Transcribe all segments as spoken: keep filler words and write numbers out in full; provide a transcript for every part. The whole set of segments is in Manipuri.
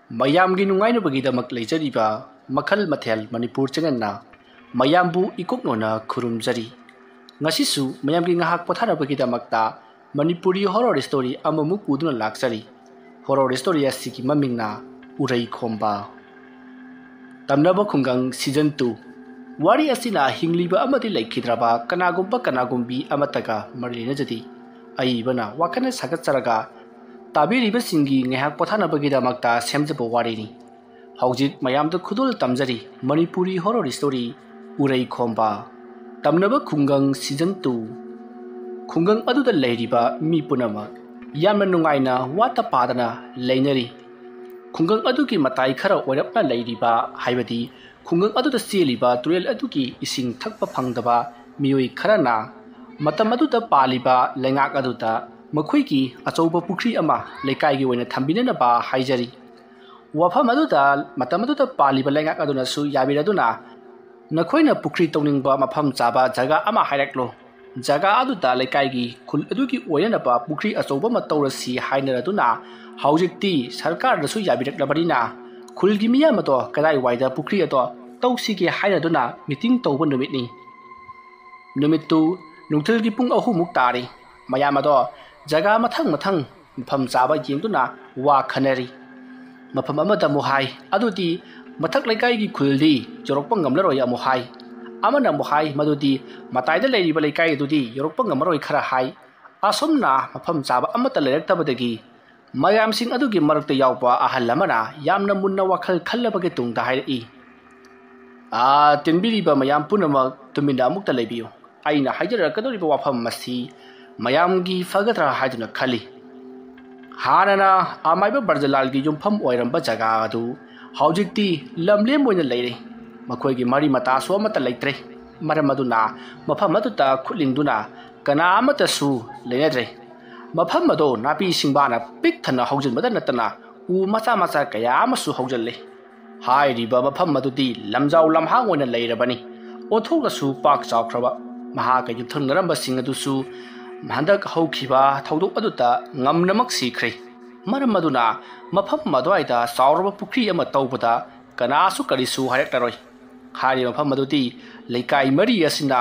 ꯃꯌꯥꯝꯒꯤ ꯅꯨꯡꯉꯥꯏꯅꯕꯒꯤꯗꯃꯛ ꯂꯩꯖꯔꯤꯕ ꯃꯈꯜ ꯃꯊꯦꯜ ꯃꯅꯤꯄꯨꯔ ꯆꯦꯅꯦꯜꯅ ꯃꯌꯥꯝꯕꯨ ꯏꯀꯣꯛꯅꯣꯅ ꯈꯨꯔꯨꯝꯖꯔꯤ꯫ ꯉꯁꯤꯁꯨ ꯃꯌꯥꯝꯒꯤ ꯉꯥꯏꯍꯥꯛ ꯄꯣꯊꯥꯅꯕꯒꯤꯗꯃꯛꯇ ꯃꯅꯤꯄꯨꯔꯤ ꯍꯣꯔꯣꯔ ꯁ꯭ꯇꯣꯔꯤ ꯑꯃꯃꯨꯛ ꯄꯨꯗꯨꯅ ꯂꯥꯛꯆꯔꯤ꯫ ꯍꯣꯔꯣꯔ ꯁ꯭ꯇꯣꯔꯤ ꯑꯁꯤꯒꯤ ꯃꯃꯤꯡꯅ ꯎꯔꯩ ꯈꯣꯝꯕ꯫ ꯇꯝꯅꯕ ꯈꯨꯡꯒꯪ ꯁꯤꯖꯟ ꯇꯨ꯫ ꯋꯥꯔꯤ ꯑꯁꯤꯅ ꯍꯤꯡꯂꯤꯕ ꯑꯃꯗꯤ ꯂꯩꯈꯤꯗ꯭ꯔꯕ ꯀꯅꯥꯒꯨꯝꯕ ꯀꯅꯥꯒꯨꯝꯕꯤ ꯑꯃꯠꯇꯒ ꯃꯔꯤ ꯂꯩꯅꯖꯗꯦ꯫ ꯑꯏꯕꯅ ꯋꯥꯈꯜꯅ ꯁꯥꯒꯠꯆꯔꯒ ꯇꯥꯕꯤꯔꯤꯕꯁꯤꯡꯒꯤ ꯉꯥꯏꯍꯥꯛ ꯄꯣꯊꯥꯅꯕꯒꯤꯗꯃꯛꯇ ꯁꯦꯝꯖꯕ ꯋꯥꯔꯤꯅꯤ꯫ ꯍꯧꯖꯤꯛ ꯃꯌꯥꯝꯗ ꯈꯨꯗꯣꯜ ꯇꯝꯖꯔꯤ ꯃꯅꯤꯄꯨꯔꯤ ꯍꯣꯔꯣꯔ ꯁ꯭ꯇꯣꯔꯤ ꯎꯔꯩ ꯈꯣꯝꯕ꯫ ꯇꯝꯅꯕ ꯈꯨꯡꯒꯪ ꯁꯤꯖꯟ ꯇꯨ꯫ ꯈꯨꯡꯒꯪ ꯑꯗꯨꯗ ꯂꯩꯔꯤꯕ ꯃꯤ ꯄꯨꯝꯅꯃꯛ ꯌꯥꯝꯅ ꯅꯨꯡꯉꯥꯏꯅ ꯋꯥꯠꯇ ꯄꯥꯗꯅ ꯂꯩꯅꯔꯤ꯫ ꯈꯨꯡꯒꯪ ꯑꯗꯨꯒꯤ ꯃꯇꯥꯏ ꯈꯔ ꯑꯣꯏꯔꯞꯅ ꯂꯩꯔꯤꯕ, ꯍꯥꯏꯕꯗꯤ ꯈꯨꯡꯒꯪ ꯑꯗꯨꯗ ꯆꯦꯜꯂꯤꯕ ꯇꯨꯔꯦꯜ ꯑꯗꯨꯒꯤ ꯏꯁꯤꯡ ꯊꯛꯄ ꯐꯪꯗꯕ ꯃꯤꯑꯣꯏ ꯈꯔꯅ ꯃꯇꯝ ꯑꯗꯨꯗ ꯄꯥꯜꯂꯤꯕ ꯂꯩꯉꯥꯛ ꯑꯗꯨꯗ ꯃꯈꯣꯏꯒꯤ ꯑꯆꯧꯕ ꯄꯨꯈ꯭ꯔꯤ ꯑꯃ ꯂꯩꯀꯥꯏꯒꯤ ꯑꯣꯏꯅ ꯊꯝꯕꯤꯅꯅꯕ ꯍꯥꯏꯖꯔꯤ꯫ ꯋꯥꯐꯝ ꯑꯗꯨꯗ ꯃꯇꯝ ꯑꯗꯨꯗ ꯄꯥꯜꯂꯤꯕ ꯂꯩꯉꯥꯛ ꯑꯗꯨꯅꯁꯨ ꯌꯥꯕꯤꯔꯗꯨꯅ ꯅꯈꯣꯏꯅ ꯄꯨꯈ꯭ꯔꯤ ꯇꯧꯅꯤꯡꯕ ꯃꯐꯝ ꯆꯥꯕ ꯖꯒꯥ ꯑꯃ ꯍꯥꯏꯔꯛꯂꯣ꯫ ꯖꯒꯥ ꯑꯗꯨꯗ ꯂꯩꯀꯥꯏꯒꯤ ꯈꯨꯜ ꯑꯗꯨꯒꯤ ꯑꯣꯏꯅꯅꯕ ꯄꯨꯈ꯭ꯔꯤ ꯑꯆꯧꯕ ꯑꯃ ꯇꯧꯔꯁꯤ ꯍꯥꯏꯅꯔꯗꯨꯅ ꯍꯧꯖꯤꯛꯇꯤ ꯁꯔꯀꯥꯔꯗꯁꯨ ꯌꯥꯕꯤꯔꯛꯂꯕꯅꯤꯅ ꯈꯨꯜꯒꯤ ꯃꯤꯌꯥꯝ ꯑꯗꯣ ꯀꯗꯥꯏꯋꯥꯏꯗ ꯄꯨꯈ꯭ꯔꯤ ꯑꯗꯣ ꯇꯧꯁꯤꯒꯦ ꯍꯥꯏꯅꯗꯨꯅ ꯃꯤꯇꯤꯡ ꯇꯧꯕ ꯅꯨꯃꯤꯠꯅꯤ꯫ ꯅꯨꯃꯤꯠꯇꯨ ꯅꯨꯡꯊꯤꯜꯒꯤ ꯄꯨꯡ ꯑꯍꯨꯝꯃꯨꯛ ꯇꯥꯔꯤ꯫ ꯃꯌꯥꯝ ꯑꯗꯣ ꯖꯒꯥ ꯃꯊꯪ ꯃꯊꯪ ꯃꯐꯝ ꯆꯥꯕ ꯌꯦꯡꯗꯨꯅ ꯋꯥ ꯈꯟꯅꯔꯤ꯫ ꯃꯐꯝ ꯑꯃꯗ ꯑꯃꯨꯛ ꯍꯥꯏ, "ꯑꯗꯨꯗꯤ ꯃꯊꯛ ꯂꯩꯀꯥꯏꯒꯤ ꯈꯨꯜꯗꯤ ꯌꯧꯔꯛꯄ ꯉꯝꯂꯔꯣꯏ" ꯑꯃꯨꯛ ꯍꯥꯏ꯫ ꯑꯃꯅ ꯑꯃꯨꯛ ꯍꯥꯏ, "ꯃꯗꯨꯗꯤ ꯃꯇꯥꯏꯗ ꯂꯩꯔꯤꯕ ꯂꯩꯀꯥꯏ ꯑꯗꯨꯗꯤ ꯌꯧꯔꯛꯄ ꯉꯝꯃꯔꯣꯏ" ꯈꯔ ꯍꯥꯏ꯫ ꯑꯁꯨꯝꯅ ꯃꯐꯝ ꯆꯥꯕ ꯑꯃꯠꯇ ꯂꯩꯔꯛꯇꯕꯗꯒꯤ ꯃꯌꯥꯝꯁꯤꯡ ꯑꯗꯨꯒꯤ ꯃꯔꯛꯇ ꯌꯥꯎꯕ ꯑꯍꯜ ꯑꯃꯅ ꯌꯥꯝꯅ ꯃꯨꯟꯅ ꯋꯥꯈꯜ ꯈꯜꯂꯕꯒꯤ ꯇꯨꯡꯗ ꯍꯥꯏꯔꯛꯏ, "ꯑꯥ, ꯇꯤꯟꯕꯤꯔꯤꯕ ꯃꯌꯥꯝ ꯄꯨꯝꯅꯃꯛ ꯇꯨꯃꯤꯟꯅ ꯑꯃꯨꯛꯇ ꯂꯩꯕꯤꯌꯨ꯫ ꯑꯩꯅ ꯍꯥꯏꯖꯔꯛꯀꯗꯧꯔꯤꯕ ꯋꯥꯐꯝ ꯑꯁꯤ ꯃꯌꯥꯝꯒꯤ ꯐꯒꯗ꯭ꯔꯥ ꯍꯥꯏꯗꯨꯅ ꯈꯜꯂꯤ꯫ ꯍꯥꯟꯅꯅ ꯑꯃꯥꯏꯕ ꯕ꯭ꯔꯖꯂꯥꯜꯒꯤ ꯌꯨꯝꯐꯝ ꯑꯣꯏꯔꯝꯕ ꯖꯒꯥ ꯑꯗꯨ ꯍꯧꯖꯤꯛꯇꯤ ꯂꯝꯂꯦꯝ ꯑꯣꯏꯅ ꯂꯩꯔꯦ꯫ ꯃꯈꯣꯏꯒꯤ ꯃꯔꯤ ꯃꯇꯥꯁꯨ ꯑꯃꯠꯇ ꯂꯩꯇ꯭ꯔꯦ꯫ ꯃꯔꯝ ꯑꯗꯨꯅ ꯃꯐꯝ ꯑꯗꯨꯗ ꯈꯨꯠꯂꯤꯡꯗꯨꯅ ꯀꯅꯥ ꯑꯃꯠꯇꯁꯨ ꯂꯩꯅꯗ꯭ꯔꯦ꯫ ꯃꯐꯝ ꯑꯗꯨ ꯅꯥꯄꯤ ꯁꯤꯡꯕꯥꯅ ꯄꯤꯛ ꯊꯟꯅ ꯍꯧꯖꯤꯟꯕꯗ ꯅꯠꯇꯅ ꯎ ꯃꯆꯥ ꯃꯆꯥ ꯀꯌꯥ ꯑꯃꯁꯨ ꯍꯧꯖꯤꯜꯂꯦ꯫ ꯍꯥꯏꯔꯤꯕ ꯃꯐꯝ ꯑꯗꯨꯗꯤ ꯂꯝꯖꯥꯎ ꯂꯝꯍꯥꯡ ꯑꯣꯏꯅ ꯂꯩꯔꯕꯅꯤ꯫ ꯑꯣꯟꯊꯣꯛꯅꯁꯨ ꯄꯥꯛ ꯆꯥꯎꯈ꯭ꯔꯕ꯫ ꯃꯍꯥꯛꯀ ꯌꯨꯝꯊꯪꯅꯔꯝꯕꯁꯤꯡ ꯑꯗꯨꯁꯨ ꯍꯟꯗꯛ ꯍꯧꯈꯤꯕ ꯊꯧꯗꯣꯛ ꯑꯗꯨꯗ ꯉꯝꯅꯃꯛ ꯁꯤꯈ꯭ꯔꯦ꯫ ꯃꯔꯝ ꯑꯗꯨꯅ ꯃꯐꯝ ꯑꯗꯨꯋꯥꯏꯗ ꯆꯥꯎꯔꯕ ꯄꯨꯈ꯭ꯔꯤ ꯑꯃ ꯇꯧꯕꯗ ꯀꯅꯥꯁꯨ ꯀꯔꯤꯁꯨ ꯍꯥꯏꯔꯛꯂꯔꯣꯏ꯫ ꯍꯥꯏꯔꯤꯕ ꯃꯐꯝ ꯑꯗꯨꯗꯤ ꯂꯩꯀꯥꯏ ꯃꯔꯤ ꯑꯁꯤꯅ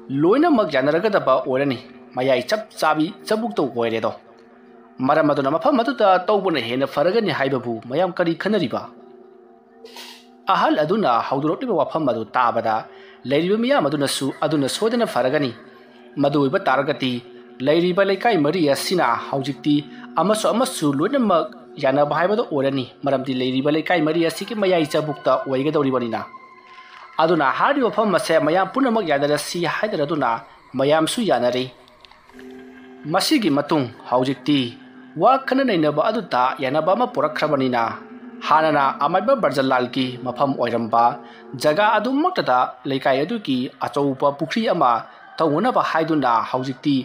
ꯂꯣꯏꯅꯃꯛ ꯌꯥꯅꯔꯒꯗꯕ ꯑꯣꯏꯔꯅꯤ꯫ ꯃꯌꯥꯏ ꯆꯞ ꯆꯥꯕꯤ ꯆꯕꯨꯛꯇ ꯑꯣꯏꯔꯦꯗꯣ꯫ ꯃꯔꯝ ꯑꯗꯨꯅ ꯃꯐꯝ ꯑꯗꯨꯗ ꯇꯧꯕꯅ ꯍꯦꯟꯅ ꯐꯔꯒꯅꯤ ꯍꯥꯏꯕꯕꯨ ꯃꯌꯥꯝ ꯀꯔꯤ ꯈꯟꯅꯔꯤꯕ? ꯑꯍꯜ ꯑꯗꯨꯅ ꯍꯧꯗꯣꯔꯛꯂꯤꯕ ꯋꯥꯐꯝ ꯑꯗꯨ ꯇꯥꯕꯗ ꯂꯩꯔꯤꯕ ꯃꯤꯌꯥꯝ ꯑꯗꯨꯅꯁꯨ ꯑꯗꯨꯅ ꯁꯣꯏꯗꯅ ꯐꯔꯒꯅꯤ꯫ ꯃꯗꯨ ꯑꯣꯏꯕ ꯇꯥꯔꯒꯗꯤ ꯂꯩꯔꯤꯕ ꯂꯩꯀꯥꯏ ꯃꯔꯤ ꯑꯁꯤꯅ ꯍꯧꯖꯤꯛꯇꯤ ꯑꯃꯁꯨ ꯑꯃꯁꯨ ꯂꯣꯏꯅꯃꯛ ꯌꯥꯅꯕ ꯍꯥꯏꯕꯗꯨ ꯑꯣꯏꯔꯅꯤ, ꯃꯔꯝꯗꯤ ꯂꯩꯔꯤꯕ ꯂꯩꯀꯥꯏ ꯃꯔꯤ ꯑꯁꯤꯒꯤ ꯃꯌꯥꯏ ꯆꯕꯨꯛꯇ ꯑꯣꯏꯒꯗꯧꯔꯤꯕꯅꯤꯅ꯫ ꯑꯗꯨꯅ ꯍꯥꯏꯔꯤꯕ ꯋꯥꯐꯝ ꯑꯁꯦ ꯃꯌꯥꯝ ꯄꯨꯝꯅꯃꯛ ꯌꯥꯅꯔꯁꯤ ꯍꯥꯏꯅꯔꯗꯨꯅ ꯃꯌꯥꯝꯁꯨ ꯌꯥꯅꯔꯦ꯫ ꯃꯁꯤꯒꯤ ꯃꯇꯨꯡ ꯍꯧꯖꯤꯛꯇꯤ ꯋꯥ ꯈꯟꯅ ꯅꯩꯅꯕ ꯑꯗꯨꯗ ꯌꯥꯅꯕ ꯑꯃ ꯄꯨꯔꯛꯈ꯭ꯔꯕꯅꯤꯅ, ꯍꯥꯟꯅꯅ ꯑꯃꯥꯏꯕ ꯕ꯭ꯔꯖꯂꯥꯜꯒꯤ ꯃꯐꯝ ꯑꯣꯏꯔꯝꯕ ꯖꯒꯥ ꯑꯗꯨꯃꯛꯇꯗ ꯂꯩꯀꯥꯏ ꯑꯗꯨꯒꯤ ꯑꯆꯧꯕ ꯄꯨꯈ꯭ꯔꯤ ꯑꯃ ꯇꯧꯅꯅꯕ ꯍꯥꯏꯗꯨꯅ ꯍꯧꯖꯤꯛꯇꯤ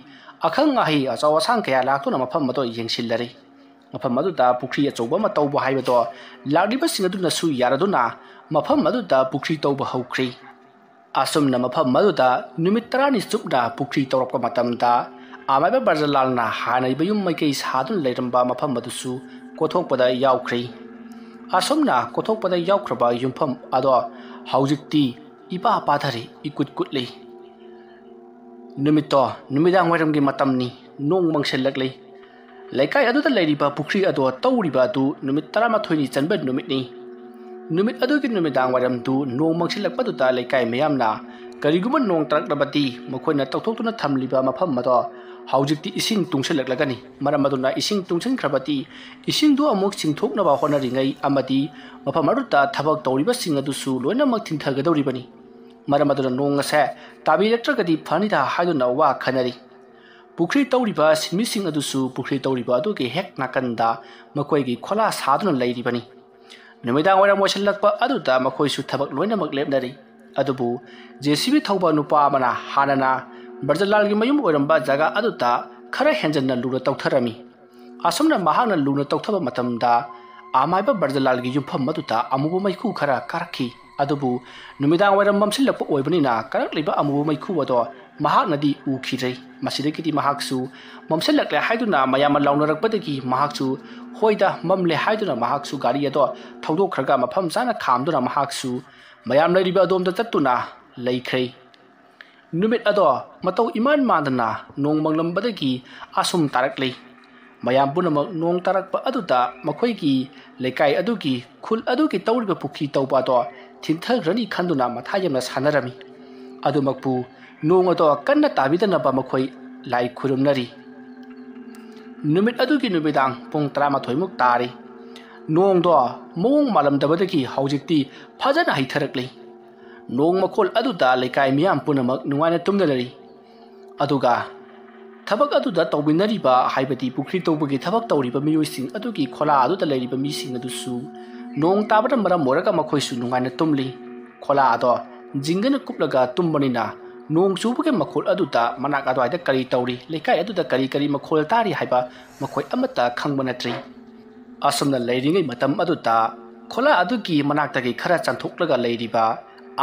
ꯑꯈꯪ ꯑꯍꯩ ꯑꯆꯧ ꯑꯁꯥꯡ ꯀꯌꯥ ꯂꯥꯛꯇꯨꯅ ꯃꯐꯝ ꯑꯗꯨ ꯌꯦꯡꯁꯤꯜꯂꯔꯤ꯫ ꯃꯐꯝ ꯑꯗꯨꯗ ꯄꯨꯈ꯭ꯔꯤ ꯑꯆꯧꯕ ꯑꯃ ꯇꯧꯕ ꯍꯥꯏꯕꯗꯣ ꯂꯥꯛꯂꯤꯕꯁꯤꯡ ꯑꯗꯨꯅꯁꯨ ꯌꯥꯔꯗꯨꯅ ꯃꯐꯝ ꯑꯗꯨꯗ ꯄꯨꯈ꯭ꯔꯤ ꯇꯧꯕ ꯍꯧꯈ꯭ꯔꯤ꯫ ꯑꯁꯨꯝꯅ ꯃꯐꯝ ꯑꯗꯨꯗ ꯅꯨꯃꯤꯠ ꯇꯔꯥꯅꯤ ꯆꯨꯞꯅ ꯄꯨꯈ꯭ꯔꯤ ꯇꯧꯔꯛꯄ ꯃꯇꯝꯗ ꯑꯃꯥꯏꯕ ꯕ꯭ꯔꯖꯂꯥꯜꯅ ꯍꯥꯟꯅ ꯃꯌꯨꯝ ꯃꯩꯀꯩ ꯁꯥꯗꯨꯅ ꯂꯩꯔꯝꯕ ꯃꯐꯝ ꯑꯗꯨꯁꯨ ꯀꯣꯊꯣꯛꯄꯗ ꯌꯥꯎꯈ꯭ꯔꯤ꯫ ꯑꯁꯨꯝꯅ ꯀꯣꯊꯣꯛꯄꯗ ꯌꯥꯎꯈ꯭ꯔꯕ ꯌꯨꯝꯐꯝ ꯑꯗꯣ ꯍꯧꯖꯤꯛꯇꯤ ꯏꯄꯥ ꯄꯥꯊꯔꯤ, ꯏꯀꯨꯠ ꯀꯨꯠꯂꯤ꯫ ꯅꯨꯃꯤꯠꯇꯣ ꯅꯨꯃꯤꯗꯥꯡ ꯋꯥꯏꯔꯝꯒꯤ ꯃꯇꯝꯅꯤ꯫ ꯅꯣꯡ ꯃꯪꯁꯤꯜꯂꯛꯂꯤ꯫ ꯂꯩꯀꯥꯏ ꯑꯗꯨꯗ ꯂꯩꯔꯤꯕ ꯄꯨꯈ꯭ꯔꯤ ꯑꯗꯣ ꯇꯧꯔꯤꯕ ꯑꯗꯨ ꯅꯨꯃꯤꯠ ꯇꯔꯥꯃꯥꯊꯣꯏꯅꯤ ꯆꯟꯕ ꯅꯨꯃꯤꯠꯅꯤ꯫ ꯅꯨꯃꯤꯠ ꯑꯗꯨꯒꯤ ꯅꯨꯃꯤꯗꯥꯡ ꯋꯥꯏꯔꯝꯗꯨ ꯅꯣꯡ ꯃꯪꯁꯤꯜꯂꯛꯄꯗꯨꯗ ꯂꯩꯀꯥꯏ ꯃꯤꯌꯥꯝꯅ ꯀꯔꯤꯒꯨꯝꯕ ꯅꯣꯡ ꯇꯥꯔꯛꯂꯕꯗꯤ ꯃꯈꯣꯏꯅ ꯇꯧꯊꯣꯛꯇꯨꯅ ꯊꯝꯂꯤꯕ ꯃꯐꯝ ꯑꯗꯣ ꯍꯧꯖꯤꯛꯇꯤ ꯏꯁꯤꯡ ꯇꯨꯡꯁꯤꯜꯂꯛꯂꯒꯅꯤ꯫ ꯃꯔꯝ ꯑꯗꯨꯅ ꯏꯁꯤꯡ ꯇꯨꯡꯁꯤꯟꯈ꯭ꯔꯕꯗꯤ ꯏꯁꯤꯡꯗꯨ ꯑꯃꯨꯛ ꯆꯤꯡꯊꯣꯛꯅꯕ ꯍꯣꯠꯅꯔꯤꯉꯩ ꯑꯃꯗꯤ ꯃꯐꯝ ꯑꯗꯨꯗ ꯊꯕꯛ ꯇꯧꯔꯤꯕꯁꯤꯡ ꯑꯗꯨꯁꯨ ꯂꯣꯏꯅꯃꯛ ꯊꯤꯟꯊꯒꯗꯧꯔꯤꯕꯅꯤ꯫ ꯃꯔꯝ ꯑꯗꯨꯅ ꯅꯣꯡ ꯑꯁꯦ ꯇꯥꯕꯤꯔꯛꯇ꯭ꯔꯒꯗꯤ ꯐꯅꯤꯗ ꯍꯥꯏꯗꯨꯅ ꯋꯥ ꯈꯟꯅꯔꯤ꯫ ꯄꯨꯈ꯭ꯔꯤ ꯇꯧꯔꯤꯕ ꯁꯤꯟꯃꯤꯁꯤꯡ ꯑꯗꯨꯁꯨ ꯄꯨꯈ꯭ꯔꯤ ꯇꯧꯔꯤꯕ ꯑꯗꯨꯒꯤ ꯍꯦꯛ ꯅꯥꯀꯟꯗ ꯃꯈꯣꯏꯒꯤ ꯈꯣꯂꯥ ꯁꯥꯗꯨꯅ ꯂꯩꯔꯤꯕꯅꯤ꯫ ꯅꯨꯃꯤꯗꯥꯡ ꯋꯥꯏꯔꯝ ꯑꯣꯏꯁꯤꯜꯂꯛꯄ ꯑꯗꯨꯗ ꯃꯈꯣꯏꯁꯨ ꯊꯕꯛ ꯂꯣꯏꯅꯃꯛ ꯂꯦꯞꯅꯔꯤ꯫ ꯑꯗꯨꯕꯨ ꯖꯦ ꯁꯤ ꯕꯤ ꯊꯧꯕ ꯅꯨꯄꯥ ꯑꯃꯅ ꯍꯥꯟꯅꯅ ꯕ꯭ꯔꯖꯂꯥꯜꯒꯤ ꯃꯌꯨꯝ ꯑꯣꯏꯔꯝꯕ ꯖꯒꯥ ꯑꯗꯨꯗ ꯈꯔ ꯍꯦꯟꯖꯟꯅ ꯂꯨꯅ ꯇꯧꯊꯔꯝꯃꯤ꯫ ꯑꯁꯨꯝꯅ ꯃꯍꯥꯛꯅ ꯂꯨꯅ ꯇꯧꯊꯕ ꯃꯇꯝꯗ ꯑꯃꯥꯏꯕ ꯕ꯭ꯔꯖꯂꯥꯜꯒꯤ ꯌꯨꯝꯐꯝ ꯑꯗꯨꯗ ꯑꯃꯨꯕ ꯃꯩꯈꯨ ꯈꯔ ꯀꯥꯔꯛꯈꯤ꯫ ꯑꯗꯨꯕꯨ ꯅꯨꯃꯤꯗꯥꯡ ꯋꯥꯏꯔꯝ ꯃꯝꯁꯤꯜꯂꯛꯄ ꯑꯣꯏꯕꯅꯤꯅ ꯀꯥꯔꯛꯂꯤꯕ ꯑꯃꯨꯕ ꯃꯩꯈꯨ ꯑꯗꯣ ꯃꯍꯥꯛꯅꯗꯤ ꯎꯈꯤꯗ꯭ꯔꯦ꯫ ꯃꯁꯤꯗꯒꯤꯗꯤ ꯃꯍꯥꯛꯁꯨ ꯃꯝꯁꯤꯜꯂꯛꯂꯦ ꯍꯥꯏꯗꯨꯅ ꯃꯌꯥꯝꯅ ꯂꯥꯎꯅꯔꯛꯄꯗꯒꯤ ꯃꯍꯥꯛꯁꯨ ꯍꯣꯏꯗ ꯃꯝꯂꯦ ꯍꯥꯏꯗꯨꯅ ꯃꯍꯥꯛꯁꯨ ꯒꯥꯔꯤ ꯑꯗꯣ ꯊꯧꯗꯣꯛꯈ꯭ꯔꯒ ꯃꯐꯝ ꯆꯥꯅ ꯈꯥꯝꯗꯨꯅ ꯃꯍꯥꯛꯁꯨ ꯃꯌꯥꯝ ꯂꯩꯔꯤꯕ ꯑꯗꯣꯝꯗ ꯆꯠꯇꯨꯅ ꯂꯩꯈ꯭ꯔꯦ꯫ ꯅꯨꯃꯤꯠ ꯑꯗꯣ ꯃꯇꯧ ꯏꯃꯥꯟ ꯃꯥꯟꯗꯅ ꯅꯣꯡ ꯃꯪꯂꯝꯕꯗꯒꯤ ꯑꯁꯨꯝ ꯇꯥꯔꯛꯂꯤ꯫ ꯃꯌꯥꯝ ꯄꯨꯝꯅꯃꯛ ꯅꯣꯡ ꯇꯥꯔꯛꯄ ꯑꯗꯨꯗ ꯃꯈꯣꯏꯒꯤ ꯂꯩꯀꯥꯏ ꯑꯗꯨꯒꯤ, ꯈꯨꯜ ꯑꯗꯨꯒꯤ ꯇꯧꯔꯤꯕ ꯄꯨꯈ꯭ꯔꯤ ꯇꯧꯕ ꯑꯗꯣ ꯊꯤꯟꯊꯈ꯭ꯔꯅꯤ ꯈꯟꯗꯨꯅ ꯃꯊꯥ ꯌꯥꯝꯅ ꯁꯥꯟꯅꯔꯝꯃꯤ꯫ ꯑꯗꯨꯃꯛꯄꯨ ꯅꯣꯡ ꯑꯗꯣ ꯀꯟꯅ ꯇꯥꯕꯤꯗꯅꯕ ꯃꯈꯣꯏ ꯂꯥꯏ ꯈꯨꯔꯨꯝꯅꯔꯤ꯫ ꯅꯨꯃꯤꯠ ꯑꯗꯨꯒꯤ ꯅꯨꯃꯤꯗꯥꯡ ꯄꯨꯡ ꯇꯔꯥꯃꯥꯊꯣꯏꯃꯨꯛ ꯇꯥꯔꯤ꯫ ꯅꯣꯡꯗꯣ ꯃꯑꯣꯡ ꯃꯥꯜꯂꯝꯗꯕꯗꯒꯤ ꯍꯧꯖꯤꯛꯇꯤ ꯐꯖꯅ ꯍꯩꯊꯔꯛꯂꯤ꯫ ꯅꯣꯡ ꯃꯈꯣꯜ ꯑꯗꯨꯗ ꯂꯩꯀꯥꯏ ꯃꯤꯌꯥꯝ ꯄꯨꯝꯅꯃꯛ ꯅꯨꯡꯉꯥꯏꯅ ꯇꯨꯝꯅꯔꯤ꯫ ꯑꯗꯨꯒ ꯊꯕꯛ ꯑꯗꯨꯗ ꯇꯧꯃꯤꯟꯅꯔꯤꯕ, ꯍꯥꯏꯕꯗꯤ ꯄꯨꯈ꯭ꯔꯤ ꯇꯧꯕꯒꯤ ꯊꯕꯛ ꯇꯧꯔꯤꯕ ꯃꯤꯑꯣꯏꯁꯤꯡ ꯑꯗꯨꯒꯤ ꯈꯣꯂꯥ ꯑꯗꯨꯗ ꯂꯩꯔꯤꯕ ꯃꯤꯁꯤꯡ ꯑꯗꯨꯁꯨ ꯅꯣꯡ ꯇꯥꯕꯅ ꯃꯔꯝ ꯑꯣꯏꯔꯒ ꯃꯈꯣꯏꯁꯨ ꯅꯨꯡꯉꯥꯏꯅ ꯇꯨꯝꯂꯤ꯫ ꯈꯣꯂꯥ ꯑꯗꯣ ꯖꯤꯡꯒꯅ ꯀꯨꯞꯂꯒ ꯇꯨꯝꯕꯅꯤꯅ ꯅꯣꯡ ꯆꯨꯕꯒꯤ ꯃꯈꯣꯜ ꯑꯗꯨꯗ ꯃꯅꯥꯛ ꯑꯗꯨꯋꯥꯏꯗ ꯀꯔꯤ ꯇꯧꯔꯤ, ꯂꯩꯀꯥꯏ ꯑꯗꯨꯗ ꯀꯔꯤ ꯀꯔꯤ ꯃꯈꯣꯜ ꯇꯥꯔꯤ ꯍꯥꯏꯕ ꯃꯈꯣꯏ ꯑꯃꯠꯇ ꯈꯪꯕ ꯅꯠꯇ꯭ꯔꯤ꯫ ꯑꯁꯨꯝꯅ ꯂꯩꯔꯤꯉꯩ ꯃꯇꯝ ꯑꯗꯨꯗ ꯈꯣꯂꯥ ꯑꯗꯨꯒꯤ ꯃꯅꯥꯛꯇꯒꯤ ꯈꯔ ꯆꯪꯊꯣꯛꯂꯒ ꯂꯩꯔꯤꯕ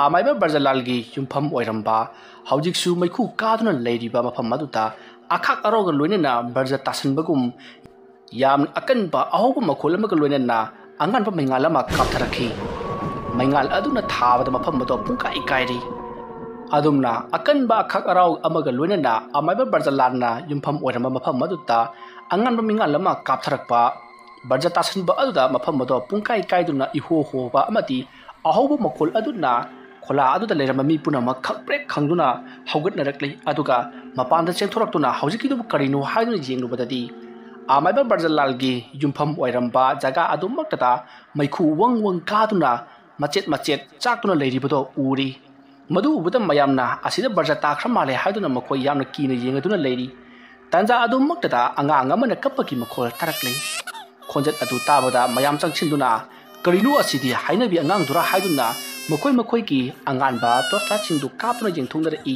ꯑꯃꯥꯏꯕ ꯕ꯭ꯔꯖꯂꯥꯜꯒꯤ ꯌꯨꯝꯐꯝ ꯑꯣꯏꯔꯝꯕ, ꯍꯧꯖꯤꯛꯁꯨ ꯃꯩꯈꯨ ꯀꯥꯗꯨꯅ ꯂꯩꯔꯤꯕ ꯃꯐꯝ ꯑꯗꯨꯗ ꯑꯈꯥꯛ ꯑꯔꯥꯎꯒ ꯂꯣꯏꯅꯅ ꯕ꯭ꯔꯖ ꯇꯥꯁꯟꯕꯒꯨꯝ ꯌꯥꯝꯅ ꯑꯀꯟꯕ ꯑꯍꯧꯕ ꯃꯈꯣꯜ ꯑꯃꯒ ꯂꯣꯏꯅꯅ ꯑꯉꯥꯟꯕ ꯃꯩꯉꯥꯜ ꯑꯃ ꯀꯥꯞꯊꯔꯛꯈꯤ꯫ ꯃꯩꯉꯥꯜ ꯑꯗꯨꯅ ꯊꯥꯕꯗ ꯃꯐꯝ ꯑꯗꯨ ꯄꯨꯡꯀꯥꯏ ꯀꯥꯏꯔꯤ꯫ ꯑꯗꯨꯝꯅ ꯑꯀꯟꯕ ꯑꯈꯥꯛ ꯑꯔꯥꯎ ꯑꯃꯒ ꯂꯣꯏꯅꯅ ꯑꯃꯥꯏꯕ ꯕ꯭ꯔꯖꯂꯥꯜꯅ ꯌꯨꯝꯐꯝ ꯑꯣꯏꯔꯝꯕ ꯃꯐꯝ ꯑꯗꯨꯗ ꯑꯉꯥꯟꯕ ꯃꯩꯉꯥꯜ ꯑꯃ ꯀꯥꯞꯊꯔꯛꯄ꯫ ꯕ꯭ꯔꯖ ꯇꯥꯁꯟꯕ ꯑꯗꯨꯗ ꯃꯐꯝ ꯑꯗꯣ ꯄꯨꯡꯀꯥꯏ ꯀꯥꯏꯗꯨꯅ ꯏꯍꯣ ꯍꯣꯕ ꯑꯃꯗꯤ ꯑꯍꯧꯕ ꯃꯈꯣꯜ ꯑꯗꯨꯅ ꯈꯣꯂꯥ ꯑꯗꯨꯗ ꯂꯩꯔꯝꯕ ꯃꯤ ꯄꯨꯝꯅꯃꯛ ꯈꯪꯄ꯭ꯔꯦꯛ ꯈꯪꯗꯨꯅ ꯍꯧꯒꯠꯅꯔꯛꯂꯤ꯫ ꯑꯗꯨꯒ ꯃꯄꯥꯟꯗ ꯆꯦꯟꯊꯣꯔꯛꯇꯨꯅ ꯍꯧꯖꯤꯛꯀꯤꯗꯨꯕꯨ ꯀꯔꯤꯅꯣ ꯍꯥꯏꯗꯨꯅ ꯌꯦꯡꯂꯨꯕꯗꯗꯤ ꯑꯃꯥꯏꯕ ꯕ꯭ꯔꯖꯂꯥꯜꯒꯤ ꯌꯨꯝꯐꯝ ꯑꯣꯏꯔꯝꯕ ꯖꯒꯥ ꯑꯗꯨꯃꯛꯇꯗ ꯃꯩꯈꯨ ꯋꯪ ꯋꯪ ꯀꯥꯗꯨꯅ ꯃꯆꯦꯠ ꯃꯆꯦꯠ ꯆꯥꯛꯇꯨꯅ ꯂꯩꯔꯤꯕꯗꯣ ꯎꯔꯤ꯫ ꯃꯗꯨ ꯎꯕꯗ ꯃꯌꯥꯝꯅ "ꯑꯁꯤꯗ ꯕ꯭ꯔꯖ ꯇꯥꯈ꯭ꯔ ꯃꯥꯜꯂꯦ" ꯍꯥꯏꯗꯨꯅ ꯃꯈꯣꯏ ꯌꯥꯝꯅ ꯀꯤꯅ ꯌꯦꯡꯗꯨꯅ ꯂꯩꯔꯤ꯫ ꯇꯥꯟꯖꯥ ꯑꯗꯨꯃꯛꯇꯗ ꯑꯉꯥꯡ ꯑꯃꯅ ꯀꯞꯄꯒꯤ ꯃꯈꯣꯜ ꯇꯥꯔꯛꯂꯤ꯫ ꯈꯣꯟꯖꯦꯜ ꯑꯗꯨ ꯇꯥꯕꯗ ꯃꯌꯥꯝ ꯆꯪꯁꯤꯟꯗꯨꯅ "ꯀꯔꯤꯅꯣ ꯑꯁꯤꯗꯤ?" ꯍꯥꯏꯅꯕꯤ ꯑꯉꯥꯡꯗꯨꯔ ꯍꯥꯏꯗꯨꯅ ꯃꯈꯣꯏ ꯃꯈꯣꯏꯒꯤ ꯑꯉꯥꯟꯕ ꯇꯣꯔꯆ ꯂꯥꯏꯠꯁꯤꯡꯗꯨ ꯀꯥꯞꯇꯨꯅ ꯌꯦꯡꯊꯣꯛꯅꯔꯛꯏ꯫